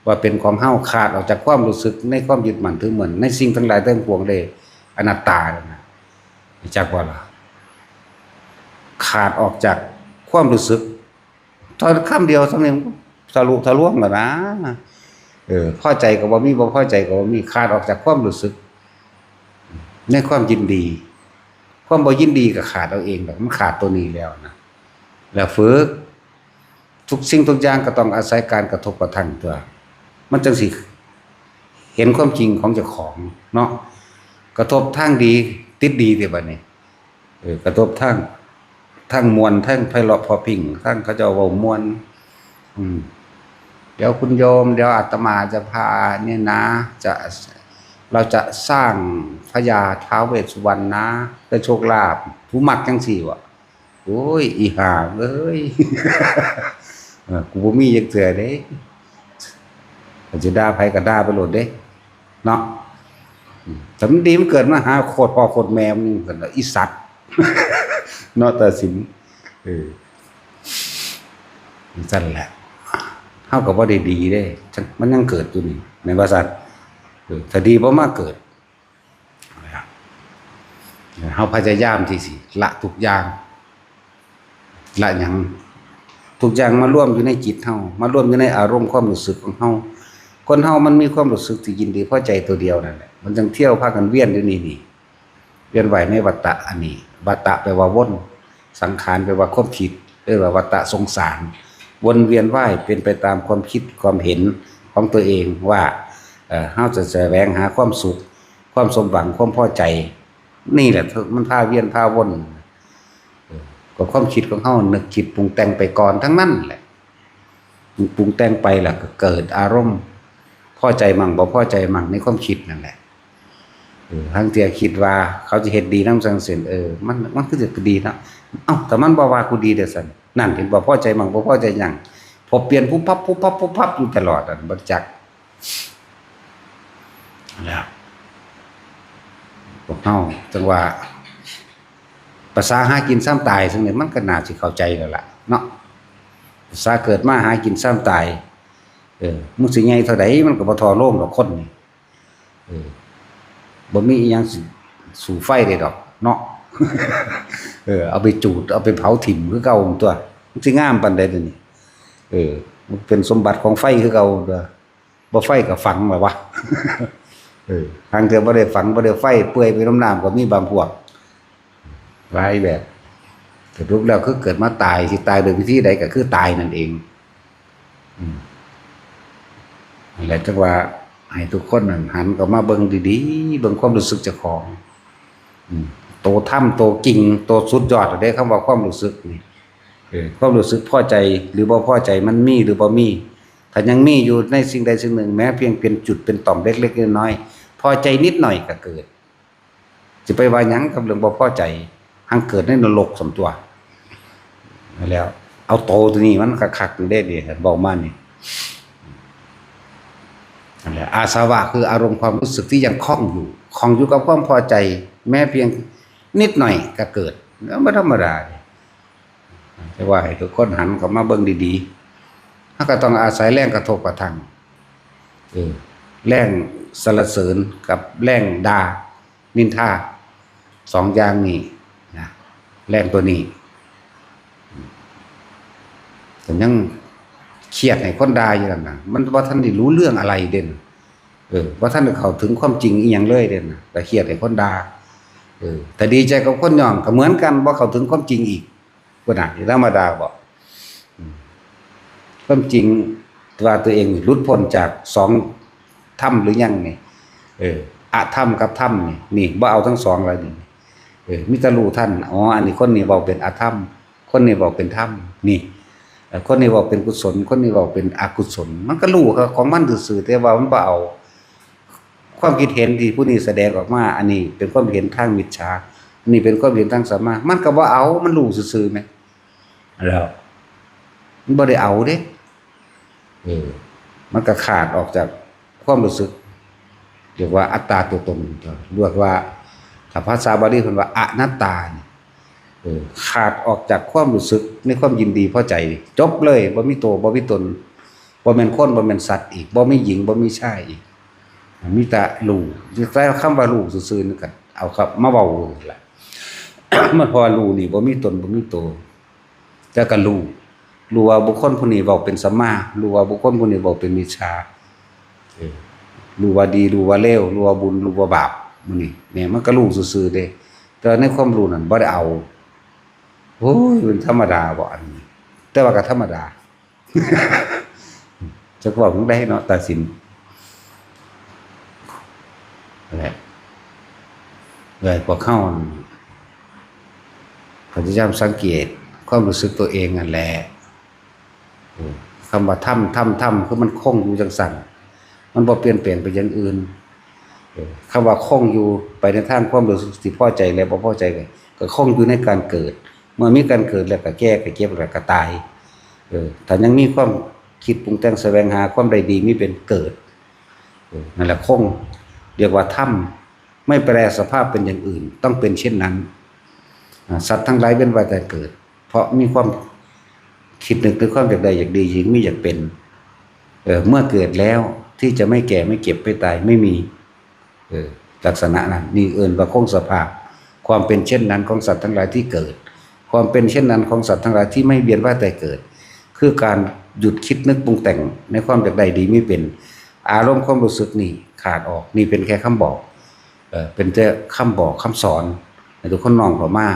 ว่าเป็นของเฮา ขาดออกจากความรู้สึกในความยึดมั่นถือมั่นในสิ่งทั้งหลายทั้งปวงเลย อนัตตาน่ะ จักว่าล่ะ ขาดออกจากความรู้สึก ตอนคำเดียวสำเนียงทะลุทะลวงแล้วนะ เออ พอใจก็บ่มี บ่พอใจก็บ่มี ขาดออกจากความรู้สึก ในความยินดี ความบ่ยินดีก็ขาดเอาเองดอก มันขาดตัวนี้แล้วนะ แล้วฝึก ทุกสิ่งทุกอย่างก็ต้องอาศัยการกระทบกระทั่งตัว มันจั่งสิเห็นความจริงของเจ้าของเนาะ กระทบทางดี ติดดีเด้บัดนี้ เออ กระทบทาง ทางม่วน ทางไพเราะเพราะพริ้ง ทางเขาเจ้าเว้าม่วน อืม เดี๋ยวคุณโยม เดี๋ยวอาตมาจะพาเนี่ยนะ จะ เราจะสร้างพญาท้าวเวสสุวรรณนะ เพื่อโชคลาภ ผู้มักจั่งซี้วะ โอ้ย อีห่าเอ้ย เออ กูบ่มีจักเทื่อเด้ คันสิด่าไผก็ด่าไปโลดเด้ เนาะ อืม แต่มันดีมันเกิดมาหาโคตรพ่อโคตรแม่มึงกันละ อีสัตว์ เนาะ ตัดสิน เออ จั่งซั้นแหละ เฮาก็บ่ได้ดีเด้ มันยังเกิดอยู่นี่ แม่นบ่ซั้น เออ ถ้าดีบ่มาเกิด เฮาพยายามที่สิละทุกอย่าง ละหยัง ทุกอย่างมารวมอยู่ในจิตเฮา มารวมอยู่ในอารมณ์ความรู้สึกของเฮา คนเฮามันมีความรู้สึกที่ยินดีพอใจตัวเดียวนั่นแหละ มันจั่งเที่ยวพากันเวียนอยู่นี่นี่ เวียนว่ายในวัฏฏะอันนี้ วัฏฏะแปลว่าวน สังขารแปลว่าความคิด เรียกว่าวัฏฏะสงสาร วนเวียนว่ายเป็นไปตามความคิดความเห็นของตัวเองว่า เอ่อ เฮาจะแสวงหาความสุข ความสมหวัง ความพอใจ นี่แหละมันพาเวียนพาวน เออ ก็ความคิดของเฮานึกคิดปรุงแต่งไปก่อนทั้งนั้นแหละ ปรุงแต่งไปแล้วก็เกิดอารมณ์ พอใจมั่งบ่พอใจมั่งในความคิดนั่นแหละ เออ ลางเทื่อคิดว่าเขาจะเฮ็ดดีนำจั่งซี้ เออ มัน มันคือสิดีเนาะ เอ้า แต่มันบ่ว่ากูดีเด้อซั่น นั่นเห็นบ่ พอใจมั่งบ่พอใจหยัง พอเปลี่ยนปุ๊บปั๊บปุ๊บปั๊บปุ๊บปั๊บอยู่ตลอดอะ บ่จัก แล้ว พวกเฮาจั่งว่า ภาษาหากินซ่ำตายซึ่งนี่มันก็น่าสิเข้าใจแล้วล่ะเนาะ ภาษาเกิดมาหากินซ่ำตาย เออ มึงสิใหญ่เท่าใดมันก็บ่ท่อโลงดอกคนนี่ เออ บ่มีอิหยังสิสู้ไฟได้ดอกเนาะ เออ เอาไปจูด เอาไปเผาถิ่มคือเก่าตั๊ว มันสิงามปานใดเดี๋ยวนี้ เออ มันเป็นสมบัติของไฟคือเก่าตั๊ว บ่ไฟก็ฝังล่ะวะ เออ ลางเทื่อบ่ได้ฝัง บ่ได้ไฟ เปื่อยไปนำน้ำก็มีบางพวก หลายแบบ สรุปแล้วคือเกิดมาตาย สิตายโดยวิธีใดก็คือตายนั่นเอง อืม นั่นแหละจั่งว่าให้ทุกคนนั่นหันเข้ามาเบิ่งดีๆ เบิ่งความรู้สึกเจ้าของ อืม โตธรรม โตจริง โตสุดยอดเด้ คำว่าความรู้สึกนี่ เออ ความรู้สึกพอใจหรือบ่พอใจมันมีหรือบ่มี ถ้ายังมีอยู่ในสิ่งใดสิ่งหนึ่ง แม้เพียงเป็นจุดเป็นต่อมเล็กๆน้อยๆ พอใจนิดหน่อยก็เกิด สิไปว่าหยังกับเรื่องบ่พอใจ หังเกิดในนรกส่ำตั๊ว แล้ว เอาโตตัวนี้มันคักๆเด้ นี่ เว้ามานี่ นั่นแหละ อาสวะคืออารมณ์ความรู้สึกที่ยังคล้องอยู่ คล้องอยู่กับความพอใจ แม้เพียงนิดหน่อยก็เกิด แล้วบ่ธรรมดาเด้ แต่ว่าให้ทุกคนหันเข้ามาเบิ่งดีๆ เฮาก็ต้องอาศัยแรงกระทบกระทั่ง เออ แรงสรรเสริญกับแรงด่า นินทา สองอย่างนี้นะ แรงตัวนี้ ก็ยัง เครียดให้คนด่าอยู่นั่นน่ะ มันบ่ทันได้รู้เรื่องอะไรเด้ เออ บ่ทันได้เข้าถึงความจริงอีหยังเลยเด้ แต่เครียดให้คนด่า เออ แต่ดีใจกับคนยอมก็เหมือนกัน บ่เข้าถึงความจริงอีก พุ้นน่ะ ธรรมดาบ่ อืม ความจริงว่าตัวเองหลุดพ้นจากสองธรรมหรือยังนี่ เออ อธรรมกับธรรมนี่ นี่ บ่เอาทั้งสองแล้วนี่ เออ มีแต่รู้ทัน อ๋อ อันนี้คนนี้เว้าเป็นอธรรม คนนี้เว้าเป็นธรรม นี่ เอ่อ คนนี้เว้าเป็นกุศล คนนี้เว้าเป็นอกุศล มันก็รู้ของมันซื่อๆ แต่ว่ามันบ่เอา ความคิดเห็นที่ผู้นี้แสดงออกมา อันนี้เป็นความเห็นทางมิจฉา อันนี้เป็นความเห็นทางสัมมา มันก็บ่เอา มันรู้ซื่อๆ แหม แล้ว มันบ่ได้เอาเด้ เออ มันก็ขาดออกจากความรู้สึก เรียกว่าอัตตาตัวตน เรียกว่า ถ้าภาษาบาลีเพิ่นว่าอนัตตานี่ เออ ขาดออกจากความรู้สึกในความยินดีพอใจ จบเลย บ่มีตัว บ่มีตน บ่แม่นคน บ่แม่นสัตว์อีก บ่มีหญิง บ่มีชายอีก มีแต่รู้ แต่คำว่ารู้ซื่อๆ นี่ก็เอาครับ มาเว้านั่นล่ะ มันเพราะว่ารู้นี่บ่มีตน บ่มีตัว แต่ก็รู้ รู้ว่าบุคคลผู้นี้เว้าเป็นสัมมา รู้ว่าบุคคลผู้นี้เว้าเป็นมิจฉา เออ รู้ว่าดี รู้ว่าเลว รู้ว่าบุญ รู้ว่าบาป มื้อนี้ เนี่ย มันก็รู้ซื่อๆ เด้ แต่ในความรู้นั่นบ่ได้เอา โอ้ย เป็นธรรมดาบ่อันนี้ แต่ว่าก็ธรรมดา จักเว้าจั่งใดเนาะ ตัดสิน นั่นแหละ เลยพวกเฮาพยายามสังเกตความรู้สึกตัวเองนั่นแหละ เออ คำว่าธรรม ธรรม ธรรม คือมันคงอยู่จั่งซั้น มันบ่เปลี่ยนแปลงไปอย่างอื่น เออ คำว่าคงอยู่ไปในทางความรู้สึกที่พอใจและบ่พอใจ ก็ ก็คงอยู่ในการเกิด เมื่อมีการเกิดแล้วก็แก่ ก็เจ็บ แล้วก็ตาย เออ ถ้ายังมีความคิดปรุงแต่งแสวงหาความได้ดีมีเป็นเกิด เออ นั่นแหละคง เรียกว่าธรรม ไม่แปรสภาพเป็นอย่างอื่น ต้องเป็นเช่นนั้น อ่า สัตว์ทั้งหลายเว้นว่าแต่เกิด เพราะมีความคิดนึกถึงความอยากได้อยากดี อยากมีอยากเป็น เออ เมื่อเกิดแล้วที่จะไม่แก่ไม่เจ็บไม่ตายไม่มี เออ ลักษณะนั้น นี่เอิ้นว่าคงสภาพ ความเป็นเช่นนั้นของสัตว์ทั้งหลายที่เกิด ความเป็นเช่นนั้นของสัตว์ทั้งหลายที่ไม่เวียนว่ายตายเกิด คือการหยุดคิดนึกปรุงแต่งในความอยากได้ดีมีเป็น อารมณ์ความรู้สึกนี่ขาดออก นี่เป็นแค่คำบอก เออ เป็นแต่คำบอกคำสอนให้ทุกคนน้อมเข้ามา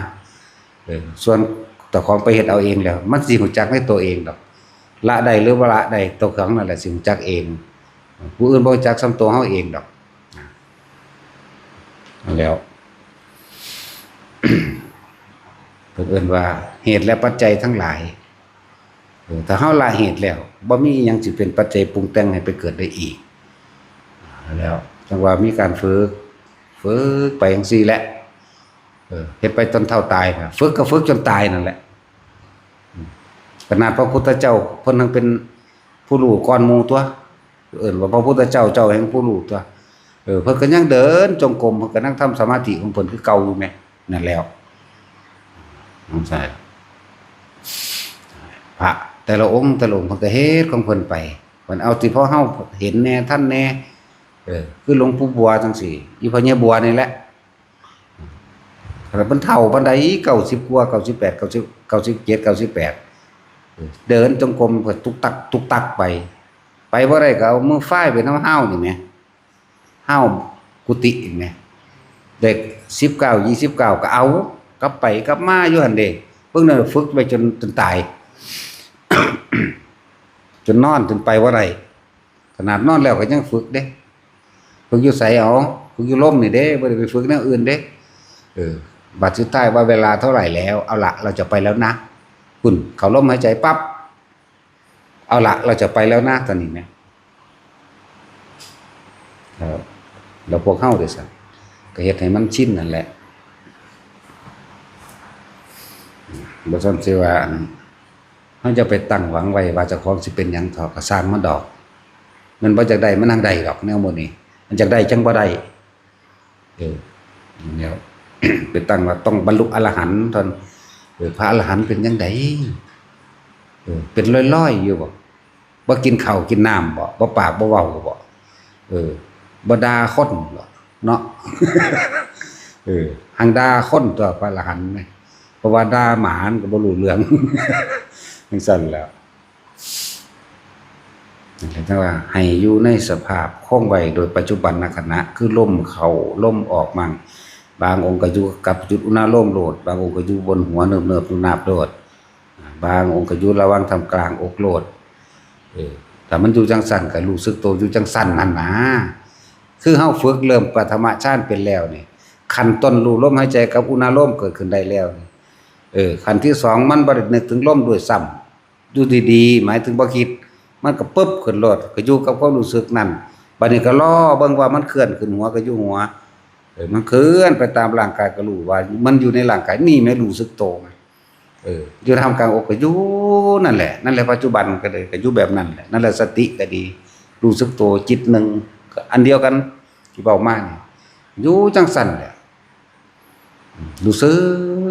เออ ส่วนเจ้าของไปเฮ็ดเอาเองแล้ว มันสิรู้จักในตัวเองดอก ละได้หรือบ่ละได้ ตัวของนั่นแหละสิรู้จักเอง ผู้อื่นบ่รู้จักส่ำตัวเฮาเองดอก นั่นแหล้ว เพิ่นเอิ้นว่าเหตุและปัจจัยทั้งหลาย เออ ถ้าเฮาละเหตุแล้ว บ่มีอิหยังสิเป็นปัจจัยปรุงแต่งให้ไปเกิดได้อีก แล้วจั่งว่ามีการฝึก ฝึกไปจั่งซี้แหละ เออ เฮ็ดไปจนเฒ่าตายน่ะ ฝึกก็ฝึกจนตายนั่นแหละ อืม ขนาดพระพุทธเจ้าเพิ่นยังเป็นผู้รู้ก่อนหมู่ตั๊ว เอิ้นว่าพระพุทธเจ้า เจ้าแห่งผู้รู้ตั๊ว เออ เพิ่นก็ยังเดินจงกรม เพิ่นก็นั่งทำสมาธิของเพิ่นคือเก่าอยู่แหม นั่นแหล้ว นั่นใช่ พระแต่ละองค์แต่ละองค์เพิ่นก็เฮ็ดของเพิ่นไป เพิ่นเอาที่พอเฮาเห็นแหน่ทันแหน่ เออ คือหลวงปู่บัวจั่งซี้ อีพ่อใหญ่บัวนี่แหละ ขนาดเพิ่นเฒ่าปานใด เก้าสิบกว่า เก้าสิบแปด เก้าสิบ เก้าสิบเจ็ด เก้าสิบแปด เออ เดินจงกรมก็ตุกตัก ตุกตักไป ไปบ่ได้ก็เอามือฟาดไปนำฮาวนี่แหม ฮาวกุฏินี่แหม ได้สิบเก้า ยี่สิบเก้า ก็เอา กลับไปกลับมาอยู่หั่นเด้ เบิ่งนั่นฝึกไปจน จนตาย จนนอน จนไปบ่ได้ ขนาดนอนแล้วก็ยังฝึกเด้ ฝึกอยู่ไสเอา ฝึกอยู่ลมนี่เด้ บ่ได้ไปฝึกแนวอื่นเด้ เออ บัดสุดท้ายว่าเวลาเท่าไหร่แล้ว เอาละ เราจะไปแล้วนะ คุณ เข้าลมหายใจปั๊บ เอาละ เราจะไปแล้วนะ ตอนนี้นะ แล้ว แล้วพวกเฮาเด้อซั่น ก็เฮ็ดให้มันชินนั่นแหละ บ่ซั่นสิว่าอัน เฮาจะไปตั้งหวังไว้ว่าเจ้าของสิเป็นหยังเถาะ ก็ซ่างมันดอก มันบ่อยากได้ มันหังได้ดอก แนวหมู่นี้ มันอยากได้จั่งบ่ได้ เออ เนี่ย ไปตั้งว่าต้องบรรลุอรหันต์ตอน เออ พระอรหันต์เป็นจั่งใด เออ เป็นลอยๆ อยู่บ่ บ่กินข้าวกินน้ำบ่ บ่ปากบ่เว้าบ่ เออ บ่ด่าคนบ่ เนาะ เออ หังด่าคนตั๊วพระอรหันต์นะ เพราะว่าด่าหมามันก็บ่รู้เรื่อง จั่งซั่นแหล้ว นั่นแหละจั่งว่าให้อยู่ในสภาพคงไว้โดยปัจจุบันขณะ คือลมเข้าลมออกมั่ง บางองค์ก็อยู่กับจุดอุณาโลมโลด บางองค์ก็อยู่บนหัวเนิบๆ นาบๆ โลด บางองค์ก็อยู่ระหว่างท่ามกลางอกโลด เออ ถ้ามันอยู่จั่งซั่นก็รู้สึกโตอยู่จั่งซั่นนั่นนะ คือเฮาฝึกเริ่มปฐมฌานเป็นแล้วนี่ ขั้นต้นรู้ลมหายใจกับอุณาโลมเกิดขึ้นได้แล้วนี่ เออ ขั้นที่สองมันบ่ได้นึกถึงลมด้วยซ้ำ อยู่ดีๆ หมายถึงบ่คิด มันก็ปึ๊บขึ้นโลด ก็อยู่กับความรู้สึกนั่น บัดนี้ก็รอเบิ่งว่ามันเคลื่อนขึ้นหัวก็อยู่หัว เออ มันเคลื่อนไปตามร่างกายก็รู้ว่ามันอยู่ในร่างกาย นี่แม่รู้สึกโตไง เออ อยู่ท่ามกลางอกก็อยู่นั่นแหละ นั่นแหละปัจจุบันก็เลยก็อยู่แบบนั้นแหละ นั่นแหละสติก็ดี รู้สึกโตจิตหนึ่ง ก็อันเดียวกันที่เว้ามานี่ อยู่จั่งซั่นแหละ อืม รู้สึ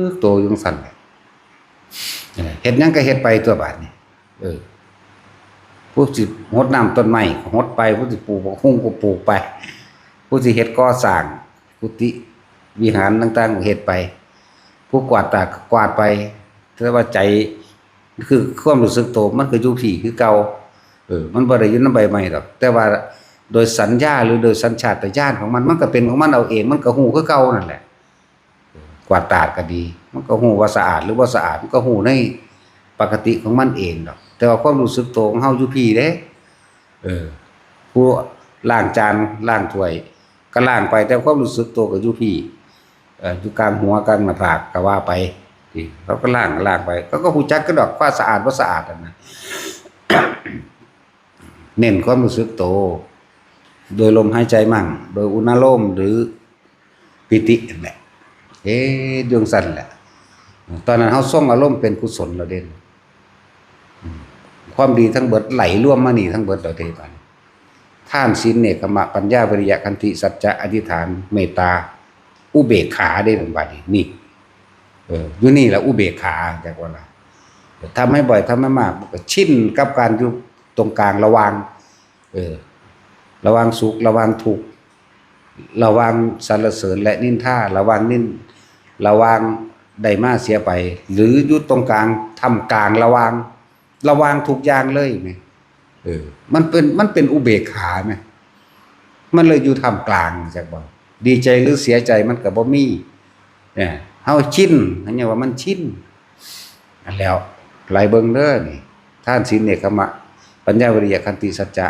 กโตอยู่จั่งซั่นแหละ เออ เฮ็ดหยังก็เฮ็ดไปตั๊วบาดนี้ เออ ผู้สิรดน้ำต้นไม้ก็รดไป ผู้สิปลูกบักฮุ่งก็ปลูกไป ผู้สิเฮ็ดก่อสร้างกุฏิวิหารต่างๆก็เฮ็ดไป ผู้กวาดตาดก็กวาดไป แต่ว่าใจ คือความรู้สึกโตมันก็อยู่พี้คือเก่า เออ มันบ่ได้อยู่นำใบไม้ดอก แต่ว่าโดยสัญญาหรือโดยสัญชาตญาณของมัน มันก็เป็นของมันเอาเอง มันก็ฮู้คือเก่านั่นแหละ กวาดตาดก็ดี มันก็ฮู้ว่าสะอาดหรือบ่สะอาด มันก็ฮู้ในปกติของมันเองดอก แต่ว่าความรู้สึกโตของเฮาอยู่พี้เด้ เออ ผู้ล้างจานล้างถ้วยก็ล้างไป แต่ความรู้สึกโตก็อยู่พี้ เอ่อ อยู่กลางหัวกลางหน้าผากก็ว่าไป นี่ เขาก็ล้างล้างไป เขาก็ฮู้จักคือดอกว่าสะอาดบ่สะอาดนั่นนะ เน้นความรู้สึกโต โดยลมหายใจมั่ง โดยอุณาโลมหรือปีตินั่นแหละ เฮ็ดอยู่จั่งซั่นแหละ ตอนนั้นเฮาทรงอารมณ์เป็นกุศลแล้วเด้ อืม ความดีทั้งเบิดไหลรวมมานี่ทั้งเบิดแล้วเด้ บาดนี้ ทาน ศีล เนกขัมมะ ปัญญา วิริยะ ขันติ สัจจะ อธิษฐาน เมตตา อุเบกขาเด้ บาดนี้ นี่ เออ อยู่นี่แหละอุเบกขา จักว่าล่ะ ทำให้บ่อย ทำให้มาก มันก็ชินกับการอยู่ตรงกลางระหว่าง เออ ระหว่างสุข ระหว่างทุกข์ ระหว่างสรรเสริญและนินทา ระหว่างนิน ระหว่างได้มาเสียไป หรืออยู่ตรงกลาง ท่ามกลาง ระหว่าง ระหว่างทุกอย่างเลยแหม เออ มันเป็น มันเป็นอุเบกขาแหม มันเลยอยู่ท่ามกลาง จักบ่ ดีใจหรือเสียใจมันก็บ่มี เนี่ย เฮาชิน เฮาเรียกว่ามันชิน อันแล้ว ไหลเบิ่งเด้อนี่ ทาน ศีล เนกขัมมะ ปัญญา วิริยะ ขันติ สัจจะ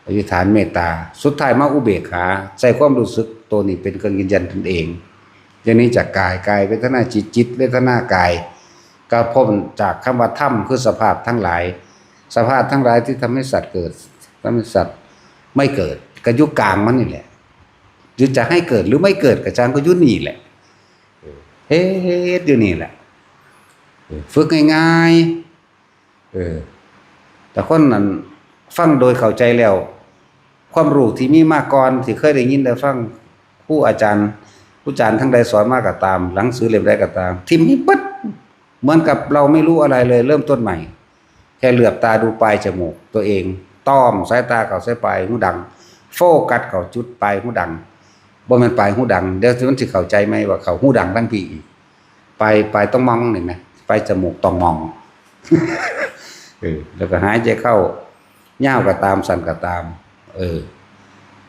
อธิษฐาน เมตตา สุดท้ายมาอุเบกขา ใส่ความรู้สึกตัวนี้เป็นเครื่องยืนยันตนเอง อย่างนี้จากกาย กายเวทนา จิต จิตเวทนา กาย ก็พ้นจากคำว่าธรรม คือสภาพทั้งหลาย สภาพทั้งหลายที่ทำให้สัตว์เกิด ทำให้สัตว์ไม่เกิด ก็อยู่กลางมันนี่แหละ หรือจะให้เกิดหรือไม่เกิดก็ช่าง ก็อยู่นี่แหละ เฮ็ดอยู่นี่แหละ เออ ฝึกง่ายๆ เออ แต่คนนั้นฟังโดยเข้าใจแล้ว ความรู้ที่มีมาก่อน ที่เคยได้ยินได้ฟังครูอาจารย์ ครูอาจารย์ทั้งใดสอนมาก็ตาม หนังสือเล่มใดก็ตาม ถิ่มให้เบิด เหมือนกับเราไม่รู้อะไรเลย เริ่มต้นใหม่ แค่เหลือบตาดูปลายจมูกตัวเอง ต้อมสายตาเข้าใส่ปลายหูดัง โฟกัสเข้าจุดปลายหูดัง บ่แม่นปลายหูดัง เดี๋ยวมันสิเข้าใจไหมว่าเข้าหูดังทั้งพี้อีก ปลาย ปลายต้องมองนี่ไหม ปลายจมูกต้องมอง เออ แล้วก็หายใจเข้ายาวก็ตาม สั้นก็ตาม เออ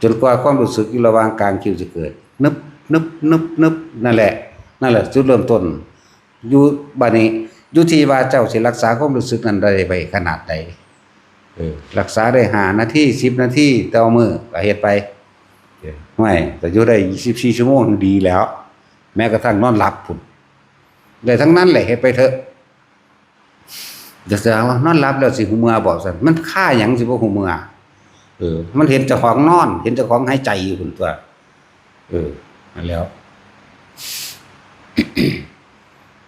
จนกว่าความรู้สึกอยู่ระหว่างกลางคิ้วจะเกิด นึบ นึบ นึบ นึบ นั่นแหละ นั่นแหละจุดเริ่มต้น อยู่ บัดนี้ อยู่ที่ว่าเจ้าสิรักษาความรู้สึกนั้นได้ไว้ขนาดใด เออ รักษาได้ห้านาที สิบนาทีต่อมื้อก็เฮ็ดไป เออ ห้วย ก็อยู่ได้ยี่สิบสี่ชั่วโมงดีแล้ว แม้กระทั่งนอนหลับพุ้น ได้ทั้งนั้นแหละ เฮ็ดไปเถอะ จะแสดงว่านอนหลับแล้วสิฮู้เมื่อบ่ซั่น มันคาหยังสิบ่ฮู้เมื่อ เออ มันเห็นเจ้าของนอน เห็นเจ้าของหายใจอยู่พุ้นตั๊ว เออ นั่นแหล้ว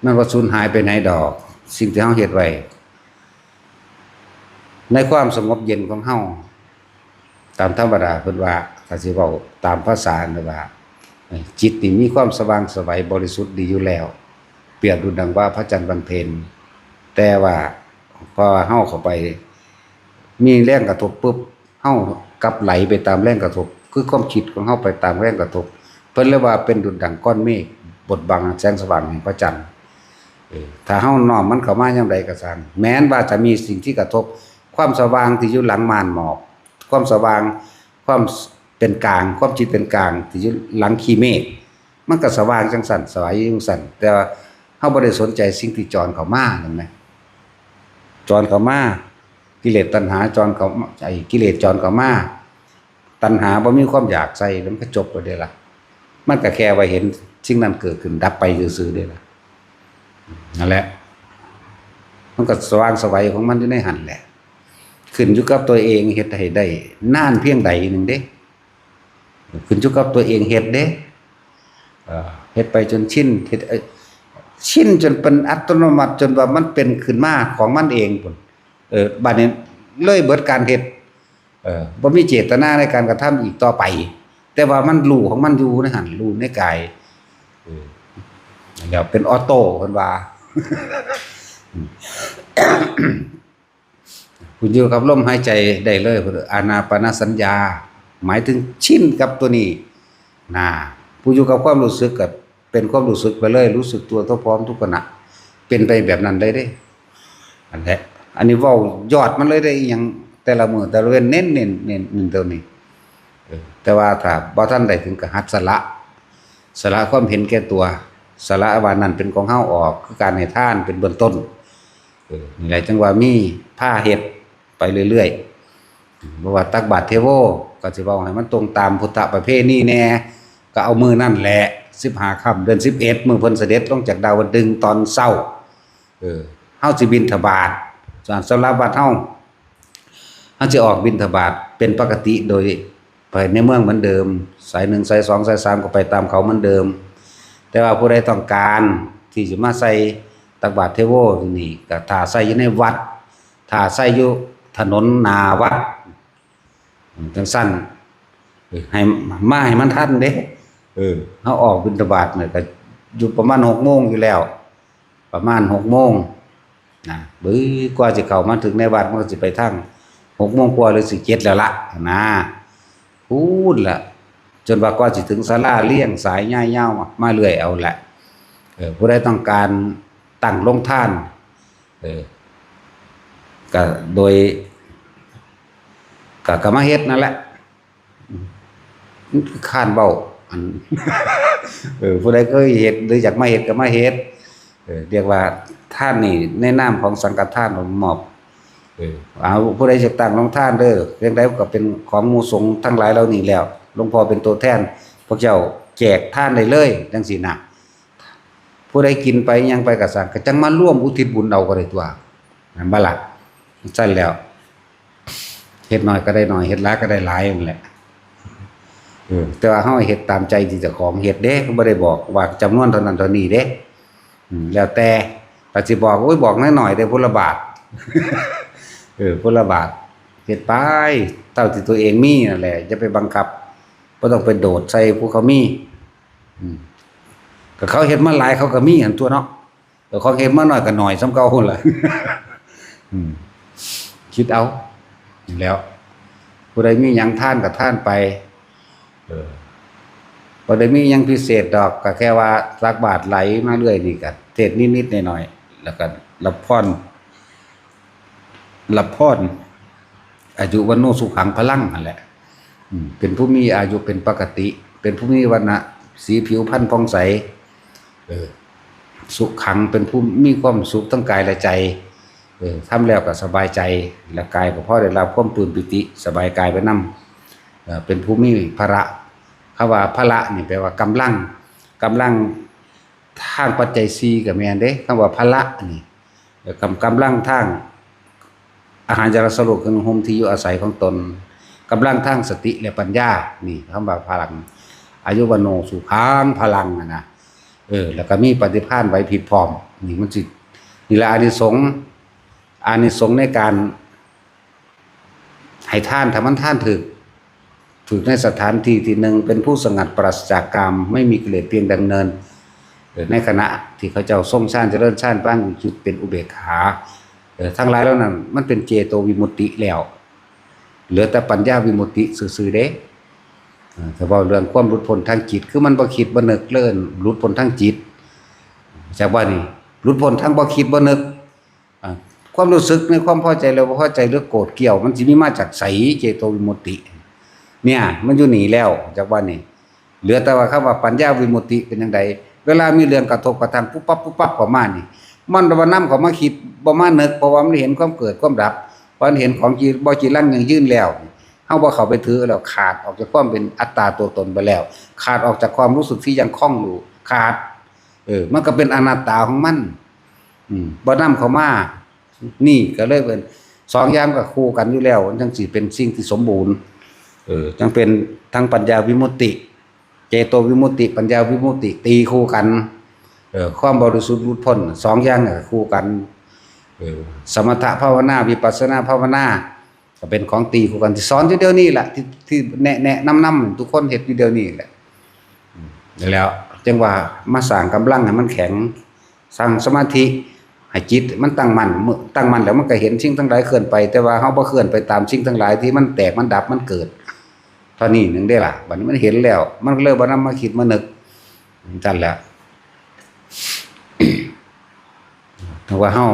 มันบ่สูญหายไปไหนดอก สิ่งที่เฮาเฮ็ดไว้ ในความสงบเย็นของเฮา ตามธรรมดาเพิ่นว่า ถ้าสิเว้าตามภาษาเพิ่นว่า เอ่อ จิตนี่มีความสว่างไสวบริสุทธิ์ดีอยู่แล้ว เปรียบดุจดังว่าพระจันทร์วันเพ็ญ แต่ว่าพอเฮาเข้าไป มีแรงกระทบปุ๊บ เฮากลับไหลไปตามแรงกระทบ คือความคิดของเฮาไปตามแรงกระทบ เพิ่นเลยว่าเป็นดุจดังก้อนเมฆบดบังแสงสว่างแห่งพระจันทร์ เออ ถ้าเฮาน้อมมันเข้ามายามใดก็ซ่าง แม้นว่าจะมีสิ่งที่กระทบ ความสว่างที่อยู่หลังม่านหมอก ความสว่าง ความเป็นกลาง ความจิตเป็นกลางที่อยู่หลังขี้เมฆ มันก็สว่างจังซั่น สว่างอยู่จังซั่น แต่ว่าเฮาบ่ได้สนใจสิ่งที่จรเข้ามา นั่นแหม จรเข้ามา กิเลสตัณหาจรเข้ามา ไอ้กิเลสจรเข้ามา ตัณหาบ่มีความอยากใส่ แล้วมันก็จบแล้วเด้ล่ะ มันก็แค่ว่าเห็นสิ่งนั้นเกิดขึ้นดับไปซื่อๆเด้ล่ะ นั่นแหละ มันก็สว่างไสวของมันอยู่ในหั่นแหละ ขึ้นอยู่กับตัวเองเฮ็ดให้ได้นานเพียงใดหนึ่งเด้ ขึ้นอยู่กับตัวเองเฮ็ดเด้ เอ่อ เฮ็ดไปจนชิน เฮ็ด เอ่อ ชินจนเป็นอัตโนมัติ จนว่ามันเป็นขึ้นมาของมันเองพุ้น เออ บัดนี้เลยเบิดการเฮ็ด เออ บ่มีเจตนาในการกระทำอีกต่อไป แต่ว่ามันรู้ของมันอยู่ในหั่น รู้ในกาย เออ แล้วเป็นออโต้เพิ่นว่า ผู้อยู่กับลมหายใจได้เลย อานาปานสัญญา หมายถึงชินกับตัวนี้ นะ ผู้อยู่กับความรู้สึกก็เป็นความรู้สึกไปเลย รู้สึกตัวทั่วพร้อมทุกขณะ เป็นไปแบบนั้นได้เด้ อันแหละ อันนี้เว้ายอดมันเลยได้ อีหยังแต่ละมื้อแต่ละเว้น เน้น เน้น เน้น เน้นตัวนี้ เออ แต่ว่าถ้าบ่ทันได้ถึงก็หัดสละ สละความเห็นแก่ตัว สละว่านั่นเป็นของเฮาออก คือการให้ทานเป็นเบื้องต้น เออ นี่แหละจั่งว่ามีพาเฮ็ดไปเรื่อยๆ บ่ว่าตักบาตรเทโว ก็สิเว้าให้มันตรงตามพุทธประเพณีแหน่ ก็เอามื้อนั่นแหละ สิบห้าค่ำเดือนสิบเอ็ด มื้อเพิ่นเสด็จลงจากดาวดึงส์ตอนเช้า เออ เฮาสิบิณฑบาต ส่วนสำหรับวัดเฮา เฮาสิออกบิณฑบาตเป็นปกติโดยไปในเมืองเหมือนเดิม สายหนึ่ง สายสอง สายสาม ก็ไปตามเขาเหมือนเดิม แต่ว่าผู้ใดต้องการที่สิมาใส่ตักบาตรเทโวนี่ ก็ถ่าใส่อยู่ในวัด ถ่าใส่อยู่ถนนหน้าวัด จั่งซั้น เออ ให้มาให้มันทันเด้ เออ เฮาออกบิณฑบาตเนี่ยก็อยู่ประมาณหกโมงอยู่แล้ว ประมาณหกโมงนะ บึ้ย กว่าสิเข้ามาถึงในวัดมันก็สิไปทางหกโมงกว่าหรือสิเจ็ดแล้วละนะ พู้นละ จนว่ากว่าสิถึงศาลาเลียงสายย่ายยาวมา มาเรื่อยเอาแหละ เออ ผู้ใดต้องการตั้งโรงทาน เออ ก็โดย ก็ ก็มาเฮ็ดนั่นแหละ มันคือคร้านเว้า อัน เออ ผู้ใดเคยเฮ็ดหรืออยากมาเฮ็ดก็มาเฮ็ด เออ เรียกว่าทานนี่ในนามของสังฆทานมอบ เออ เอา ผู้ใดอยากตั้งโรงทานเด้อ เพียงใดก็เป็นของหมู่สงฆ์ทั้งหลายเหล่านี้แล้ว หลวงพ่อเป็นตัวแทน พวกเจ้าแจกทานได้เลย จั่งซี้นะ ผู้ใดกินไปหยังไปก็ซ่าง ก็จั่งมาร่วมอุทิศบุญเอาก็ได้ตั๊ว แม่นบ่ล่ะ ซั่นแล้ว เฮ็ดน้อยก็ได้น้อย เฮ็ดหลายก็ได้หลายนั่นแหละ เออ แต่ว่าเฮาเฮ็ดตามใจที่เจ้าของเฮ็ดเด้ บ่ได้บอกว่าจำนวนเท่านั้นเท่านี้เด้ อืม แล้วแต่ ถ้าสิบอก โอ้ย บอกน้อยๆ เด้ พุละบาท เออ พุละบาท เฮ็ดไป เท่าที่ตัวเองมีนั่นแหละ อย่าไปบังคับ บ่ต้องไปโดดใส่ผู้เขามี อืม ก็เขาเฮ็ดมาหลายเขาก็มีหั่นตั๊วเนาะ แต่ของเฮ็ดมาน้อยก็น้อยส่ำเก่าหั่นล่ะ อืม คิดเอา นี่แหล้ว ผู้ใดมีหยังทานก็ทานไป เออ บ่ได้มีหยังพิเศษดอก ก็แค่ว่าตักบาตรไหลมาเรื่อยนี่ก็เทศน์นิดๆหน่อยๆ แล้วก็รับพร รับพร อายุวัณโณสุขังพลังนั่นแหละ อืม เป็นผู้มีอายุเป็นปกติ เป็นผู้มีวรรณะสีผิวพรรณผ่องใส เออ สุขัง เป็นผู้มีความสุขทั้งกายและใจ เออ ทำแล้วก็สบายใจ และกายก็พอได้รับความปลื้มปีติ สบายกายไปนำ เอ่อ เป็นผู้มีพละ คำว่าพละนี่แปลว่ากำลัง กำลังทางปัจจัยสี่ก็แม่นเด้ คำว่าพละนี่ เอ่อ กำ- กำลังทางอาหาร ยารักษาโรค เครื่องนุ่งห่ม ที่อยู่อาศัยของตน กำลังทางสติและปัญญา นี่คำว่าพลัง อายุวัณโณสุขังพลังอะนะ เออ แล้วก็มีปฏิภาณไหวพริบพร้อม นี่มันสิ นี่ละอานิสงส์ อานิสงส์ในการ ให้ทาน ถ้ามันทานถืก ถืกในสถานที่ที่หนึ่ง เป็นผู้สงัดปราศจากกาม ไม่มีกิเลสเพียงดำเนิน เออ ในขณะที่เขาเจ้าทรงฌาน เจริญฌาน ปานจุดเป็นอุเบกขา เออ ทั้งหลายเหล่านั้น มันเป็นเจโตวิมุตติแล้ว เหลือแต่ปัญญาวิมุตติซื่อๆเด้ เออ ถ้าเว้าเรื่องความหลุดพ้นทางจิต คือมันบ่คิดบ่นึกเลย หลุดพ้นทางจิต จากว่านี่ หลุดพ้นทางบ่คิดบ่นึก อ่ะ ความรู้สึกในความพอใจหรือบ่พอใจหรือโกรธเกลี้ยว มันสิมีมาจากไส เจโตวิมุตติ เนี่ย มันอยู่นี่แล้ว จากว่านี่ เหลือแต่ว่าคำว่าปัญญาวิมุตติเป็นจั่งใด เวลามีเรื่องกระทบกระทั่งปุ๊บปั๊บปุ๊บปั๊บเข้ามานี่ มันบ่นำเข้ามาคิด บ่มานึก เพราะว่ามันเห็นความเกิดความดับ พอมันเห็นของจีบ่จีรังยั่งยืนแล้ว เฮาบ่เข้าไปถือแล้ว ขาดออกจากความเป็นอัตตาตัวตนไปแล้ว ขาดออกจากความรู้สึกที่ยังคล้องอยู่ ขาด เออ มันก็เป็นอนัตตาของมัน อืม บ่นำเข้ามา นี่ก็เลยเป็น สองอย่างก็คู่กันอยู่แล้ว จั่งสิเป็นสิ่งที่สมบูรณ์ เออ จั่งเป็นทั้งปัญญาวิมุตติ เจโตวิมุตติ ปัญญาวิมุตติ ตีคู่กัน เออ ความบริสุทธิ์หลุดพ้น สองอย่างก็คู่กัน เออ สมถภาวนา วิปัสสนาภาวนา ก็เป็นของตีคู่กัน ที่สอนอยู่เดี๋ยวนี้แหละ ที่ ที่แนะ แนะนำนำทุกคนเฮ็ดอยู่เดี๋ยวนี้แหละ อืม แล้วจั่งว่ามาสร้างกำลังให้มันแข็ง สร้างสมาธิให้จิตมันตั้งมั่น เมื่อตั้งมั่นแล้วมันก็เห็นสิ่งทั้งหลายเคลื่อนไป แต่ว่าเฮาบ่เคลื่อนไปตามสิ่งทั้งหลายที่มันแตก มันดับ มันเกิด เท่านี้หนึ่งเด้ล่ะ บัดนี้มันเห็นแล้ว มันก็เลยบ่นำมาคิดมานึก จั่งแหละ ถ้าว่าเฮา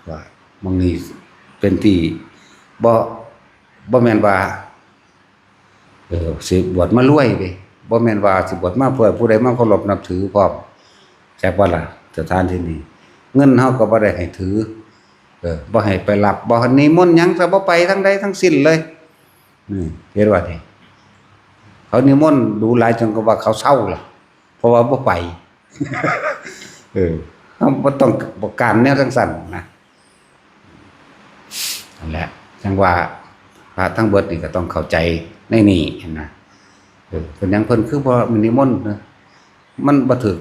ว่าหม่องนี้เป็นที่ บ่ บ่แม่นว่า เออ สิบวชมารวยเด้ บ่แม่นว่าสิบวชมาเพื่อผู้ใดมาเคารพนับถือพร้อม จักว่าล่ะ สถานที่นี้ เงินเฮาก็บ่ได้ให้ถือ เออ บ่ให้ไปรับ บ่ให้นิมนต์หยัง ก็บ่ไปทางใดทั้งสิ้นเลย อืม เห็นว่านี่ เขานิมนต์ดูหลายจนก็ว่าเขาเซาล่ะ เพราะว่าบ่ไป เออ เฮาบ่ต้องการแนวจั่งซั้นนะ นั่นแหละ จั่งว่าพระทั้งเบิดนี่ก็ต้องเข้าใจในนี่นะ เออ เป็นหยังเพิ่นคือบ่นิมนต์นะ มันบ่ถืก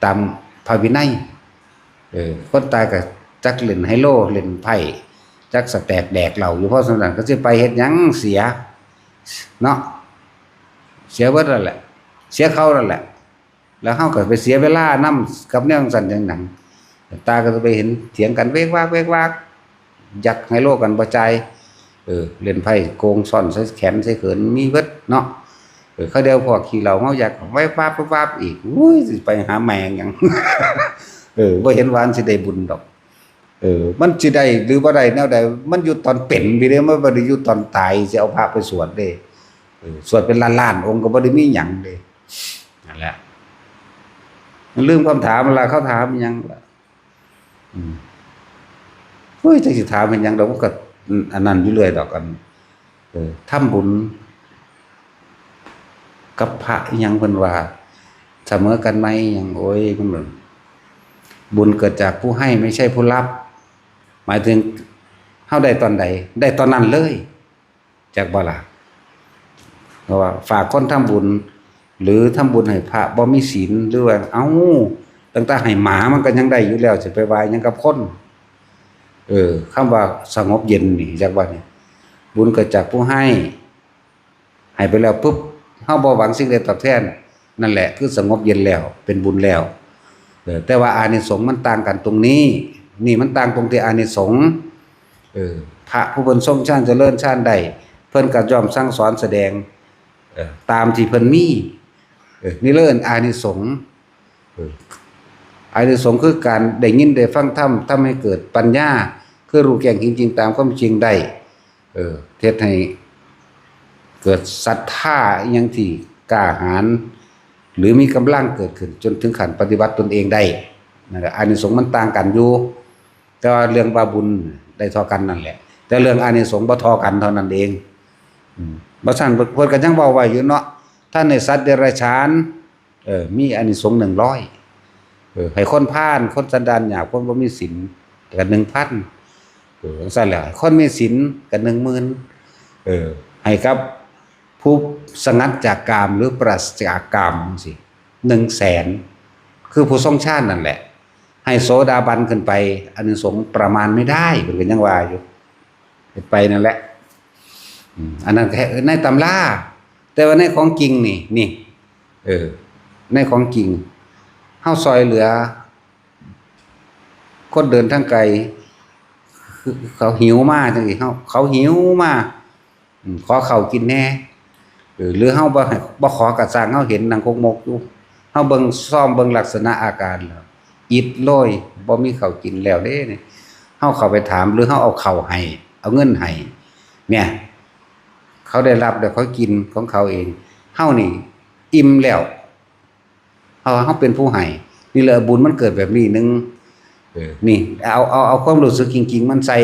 ตามพระวินัย เออ คนตายก็จักเล่นไฮโล เล่นไพ่ จักสแต็กแดกเหล้าอยู่ เพราะฉะนั้นก็สิไปเฮ็ดหยังเสีย เนาะ เสียเบิดนั่นแหละ เสียเขานั่นแหละ แล้วเฮาก็ไปเสียเวลานำกับแนวจั่งซั้นจั่งหยัง ตาก็จะไปเห็นเถียงกันเวกวากเวกวาก ยักไฮโลกันบ่จ่าย เออ เล่นไพ่โกงซ่อนใส่แขนใส่เขินมีเบิดเนาะ เออ เขาเดียวพวกขี้เหล้าเมายักไว้วาบวาบอีก อุ้ย สิไปหาแม่งหยัง เออ บ่เห็นว่ามันสิได้บุญดอก เออ มันสิได้หรือบ่ได้แนวใด มันอยู่ตอนเป็นพี้เด้ มันบ่ได้อยู่ตอนตาย สิเอาพระไปสวดเด้ เออ สวดเป็นล้านๆองค์ก็บ่ได้มีหยังเด้ นั่นแหละ มันลืมคำถามละ เขาถามหยังละ อืม เฮ้ย จักสิถามเฮ็ดหยังดอก มันก็ อันนั้นอยู่เรื่อยดอก อัน เออ ทำบุญกับพระอิหยังเพิ่นว่า เสมอกันไหม อิหยัง โอ้ย มัน บุญเกิดจากผู้ให้ ไม่ใช่ผู้รับ หมายถึง เฮาได้ตอนใด ได้ตอนนั้นเลย จักบ่ล่ะ เพราะว่าฝากคนทำบุญ หรือทำบุญให้พระบ่มีศีล หรือว่า เอ้า ตั้งแต่ให้หมามันก็ยังได้อยู่แล้ว สิไปว่าหยังกับคน เออ คำว่าสงบเย็นนี่ จักว่านี่ บุญเกิดจากผู้ให้ ให้ไปแล้วปุ๊บ เฮาบ่หวังสิ่งใดตอบแทน นั่นแหละคือสงบเย็นแล้ว เป็นบุญแล้ว เออ แต่ว่าอานิสงส์มันต่างกันตรงนี้ นี่มันต่างตรงที่อานิสงส์ เออ พระผู้เพิ่นทรงฌานเจริญฌานได้ เพิ่นก็ย่อมสั่งสอนแสดง เออ ตามที่เพิ่นมี เออ นี่เรียกอานิสงส์ เออ อานิสงส์คือการได้ยินได้ฟังธรรม ทำให้เกิดปัญญา คือรู้แจ้งเห็นจริงตามความจริงได้ เออ เฮ็ดให้เกิดศรัทธาอิหยังที่กล้าหาญ หรือมีกำลังเกิดขึ้น จนถึงขั้นปฏิบัติตนเองได้ นั่นแหละ อานิสงส์มันต่างกันอยู่ แต่ว่าเรื่องว่าบุญได้เท่ากันนั่นแหละ แต่เรื่องอานิสงส์บ่เท่ากันเท่านั้นเอง อืม บ่ซั้นเพิ่นก็ยังเว้าไว้อยู่เนาะ ท่านให้สัตว์เดรัจฉาน เออ มีอานิสงส์หนึ่งร้อย เออ ให้คนพาล คนสันดานหยาบ คนบ่มีศีล ก็หนึ่งพัน เออ จั่งซั้นแหละ คนมีศีลก็หนึ่งหมื่น เออ ให้กับผู้สงัดจากกาม หรือปราศจากกามจั่งซี้ หนึ่งแสน คือผู้ทรงฌานนั่นแหละ ให้โสดาบันขึ้นไป อานิสงส์ประมาณไม่ได้ เพิ่นก็ยังว่าอยู่ เฮ็ดไปนั่นแหละ อืม อันนั้นแค่ในตำรา แต่ว่าในของจริงนี่ นี่ เออ ในของจริง เฮาซอยเหลือ คนเดินทางไกล คือเขาหิวมาจั่งซี้ เขา เขาหิวมา อืม ขอข้าวกินแหน่ เออ หรือเฮาบ่ให้ บ่ขอก็ซ่าง เฮาเห็นนั่งคกมกอยู่ เฮาเบิ่ง ซอมเบิ่งลักษณะอาการแล้ว อิดโรย บ่มีข้าวกินแล้วเด้นี่ ฮาเข้าไปถาม หรือฮาเอาข้าวให้ เอาเงินให้ เนี่ย เขาได้รับแล้วเขากินของเขาเอง เฮานี่อิ่มแล้ว เพราะว่าเฮาเป็นผู้ให้ นี่แหละบุญมันเกิดแบบนี้หนึ่ง เออ นี่ เอา เอา เอาความรู้สึกจริงๆมันใส่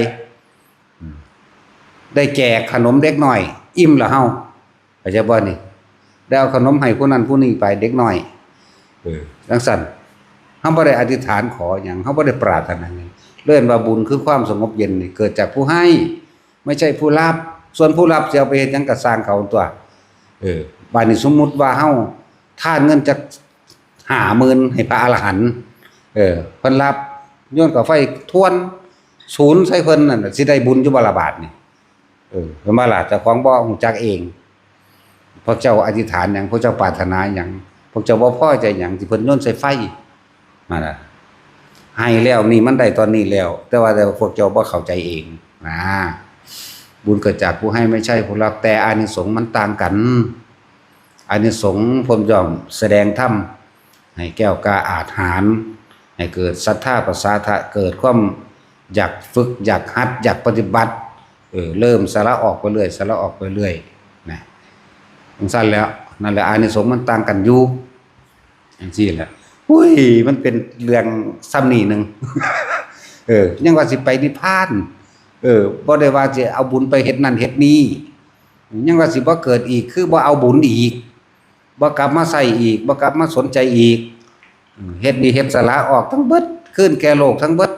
อืม ได้แจกขนมเด็กน้อย อิ่มแล้วเฮา เข้าใจบ่นี่ ได้เอาขนมให้ผู้นั้นผู้นี้ไป เด็กน้อย เออ จั่งซั้น เฮาบ่ได้อธิษฐานขอหยัง เฮาบ่ได้ปรารถนาหยัง เรียกว่าบุญคือความสงบเย็นนี่เกิดจากผู้ให้ ไม่ใช่ผู้รับ ส่วนผู้รับสิเอาไปเฮ็ดหยังก็ซ่างเขาตั๊ว เออ บาดนี้สมมุติว่าเฮาทานเงินจักห้าหมื่นให้พระอรหันต์ เออ เพิ่นรับ โยนกาไฟทวน ศูนย์ใส่เพิ่นนั่นน่ะ สิได้บุญอยู่บ่ล่ะบาดนี่ เออ เพิ่นว่าล่ะ เจ้าของบ่ฮู้จักเอง พวกเจ้าอธิษฐานหยัง พวกเจ้าปรารถนาหยัง พวกเจ้าบ่พอใจหยังที่เพิ่นโยนใส่ไฟ นั่นน่ะ ให้แล้วนี่มันได้ตอนนี้แล้ว แต่ว่าแต่พวกเจ้าบ่เข้าใจเอง นะ บุญเกิดจากผู้ให้ไม่ใช่ผู้รับ แต่อานิสงส์มันต่างกัน อานิสงส์เพิ่นย่อมแสดงธรรม ให้แก้วกล้าอาจหาญ ให้เกิดศรัทธาประสาทะ เกิดความอยากฝึก อยากหัด อยากปฏิบัติ เออ เริ่มสละออกไปเรื่อย สละออกไปเรื่อย นะ จั่งซั้นแล้ว นั่นแหละ อานิสงส์มันต่างกันอยู่ จั่งซี้แหละ อุ้ย มันเป็นเรื่องส่ำนี้หนึ่ง เออ ยังว่าสิไปนิพพาน เออ บ่ได้ว่าสิเอาบุญไปเฮ็ดนั่นเฮ็ดนี่ ยังว่าสิบ่เกิดอีก คือบ่เอาบุญอีก บ่กลับมาใส่อีก บ่กลับมาสนใจอีก อืม เฮ็ดนี่เฮ็ดสละออกทั้งเบิด คืนแก่โลกทั้งเบิด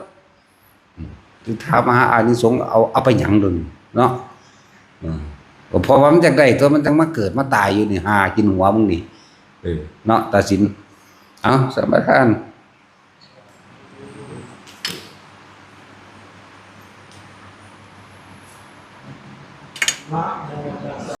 อืม คือถามหาอานิสงส์ เอา เอาไปหยังเดี๋ยวนี้เนาะ อืม เพราะว่ามันจักได้ตั๊ว มันจั่งมาเกิดมาตายอยู่นี่ หากินหัวมึงนี่ เออ เนาะ ตาสิน เอา สัมปทาน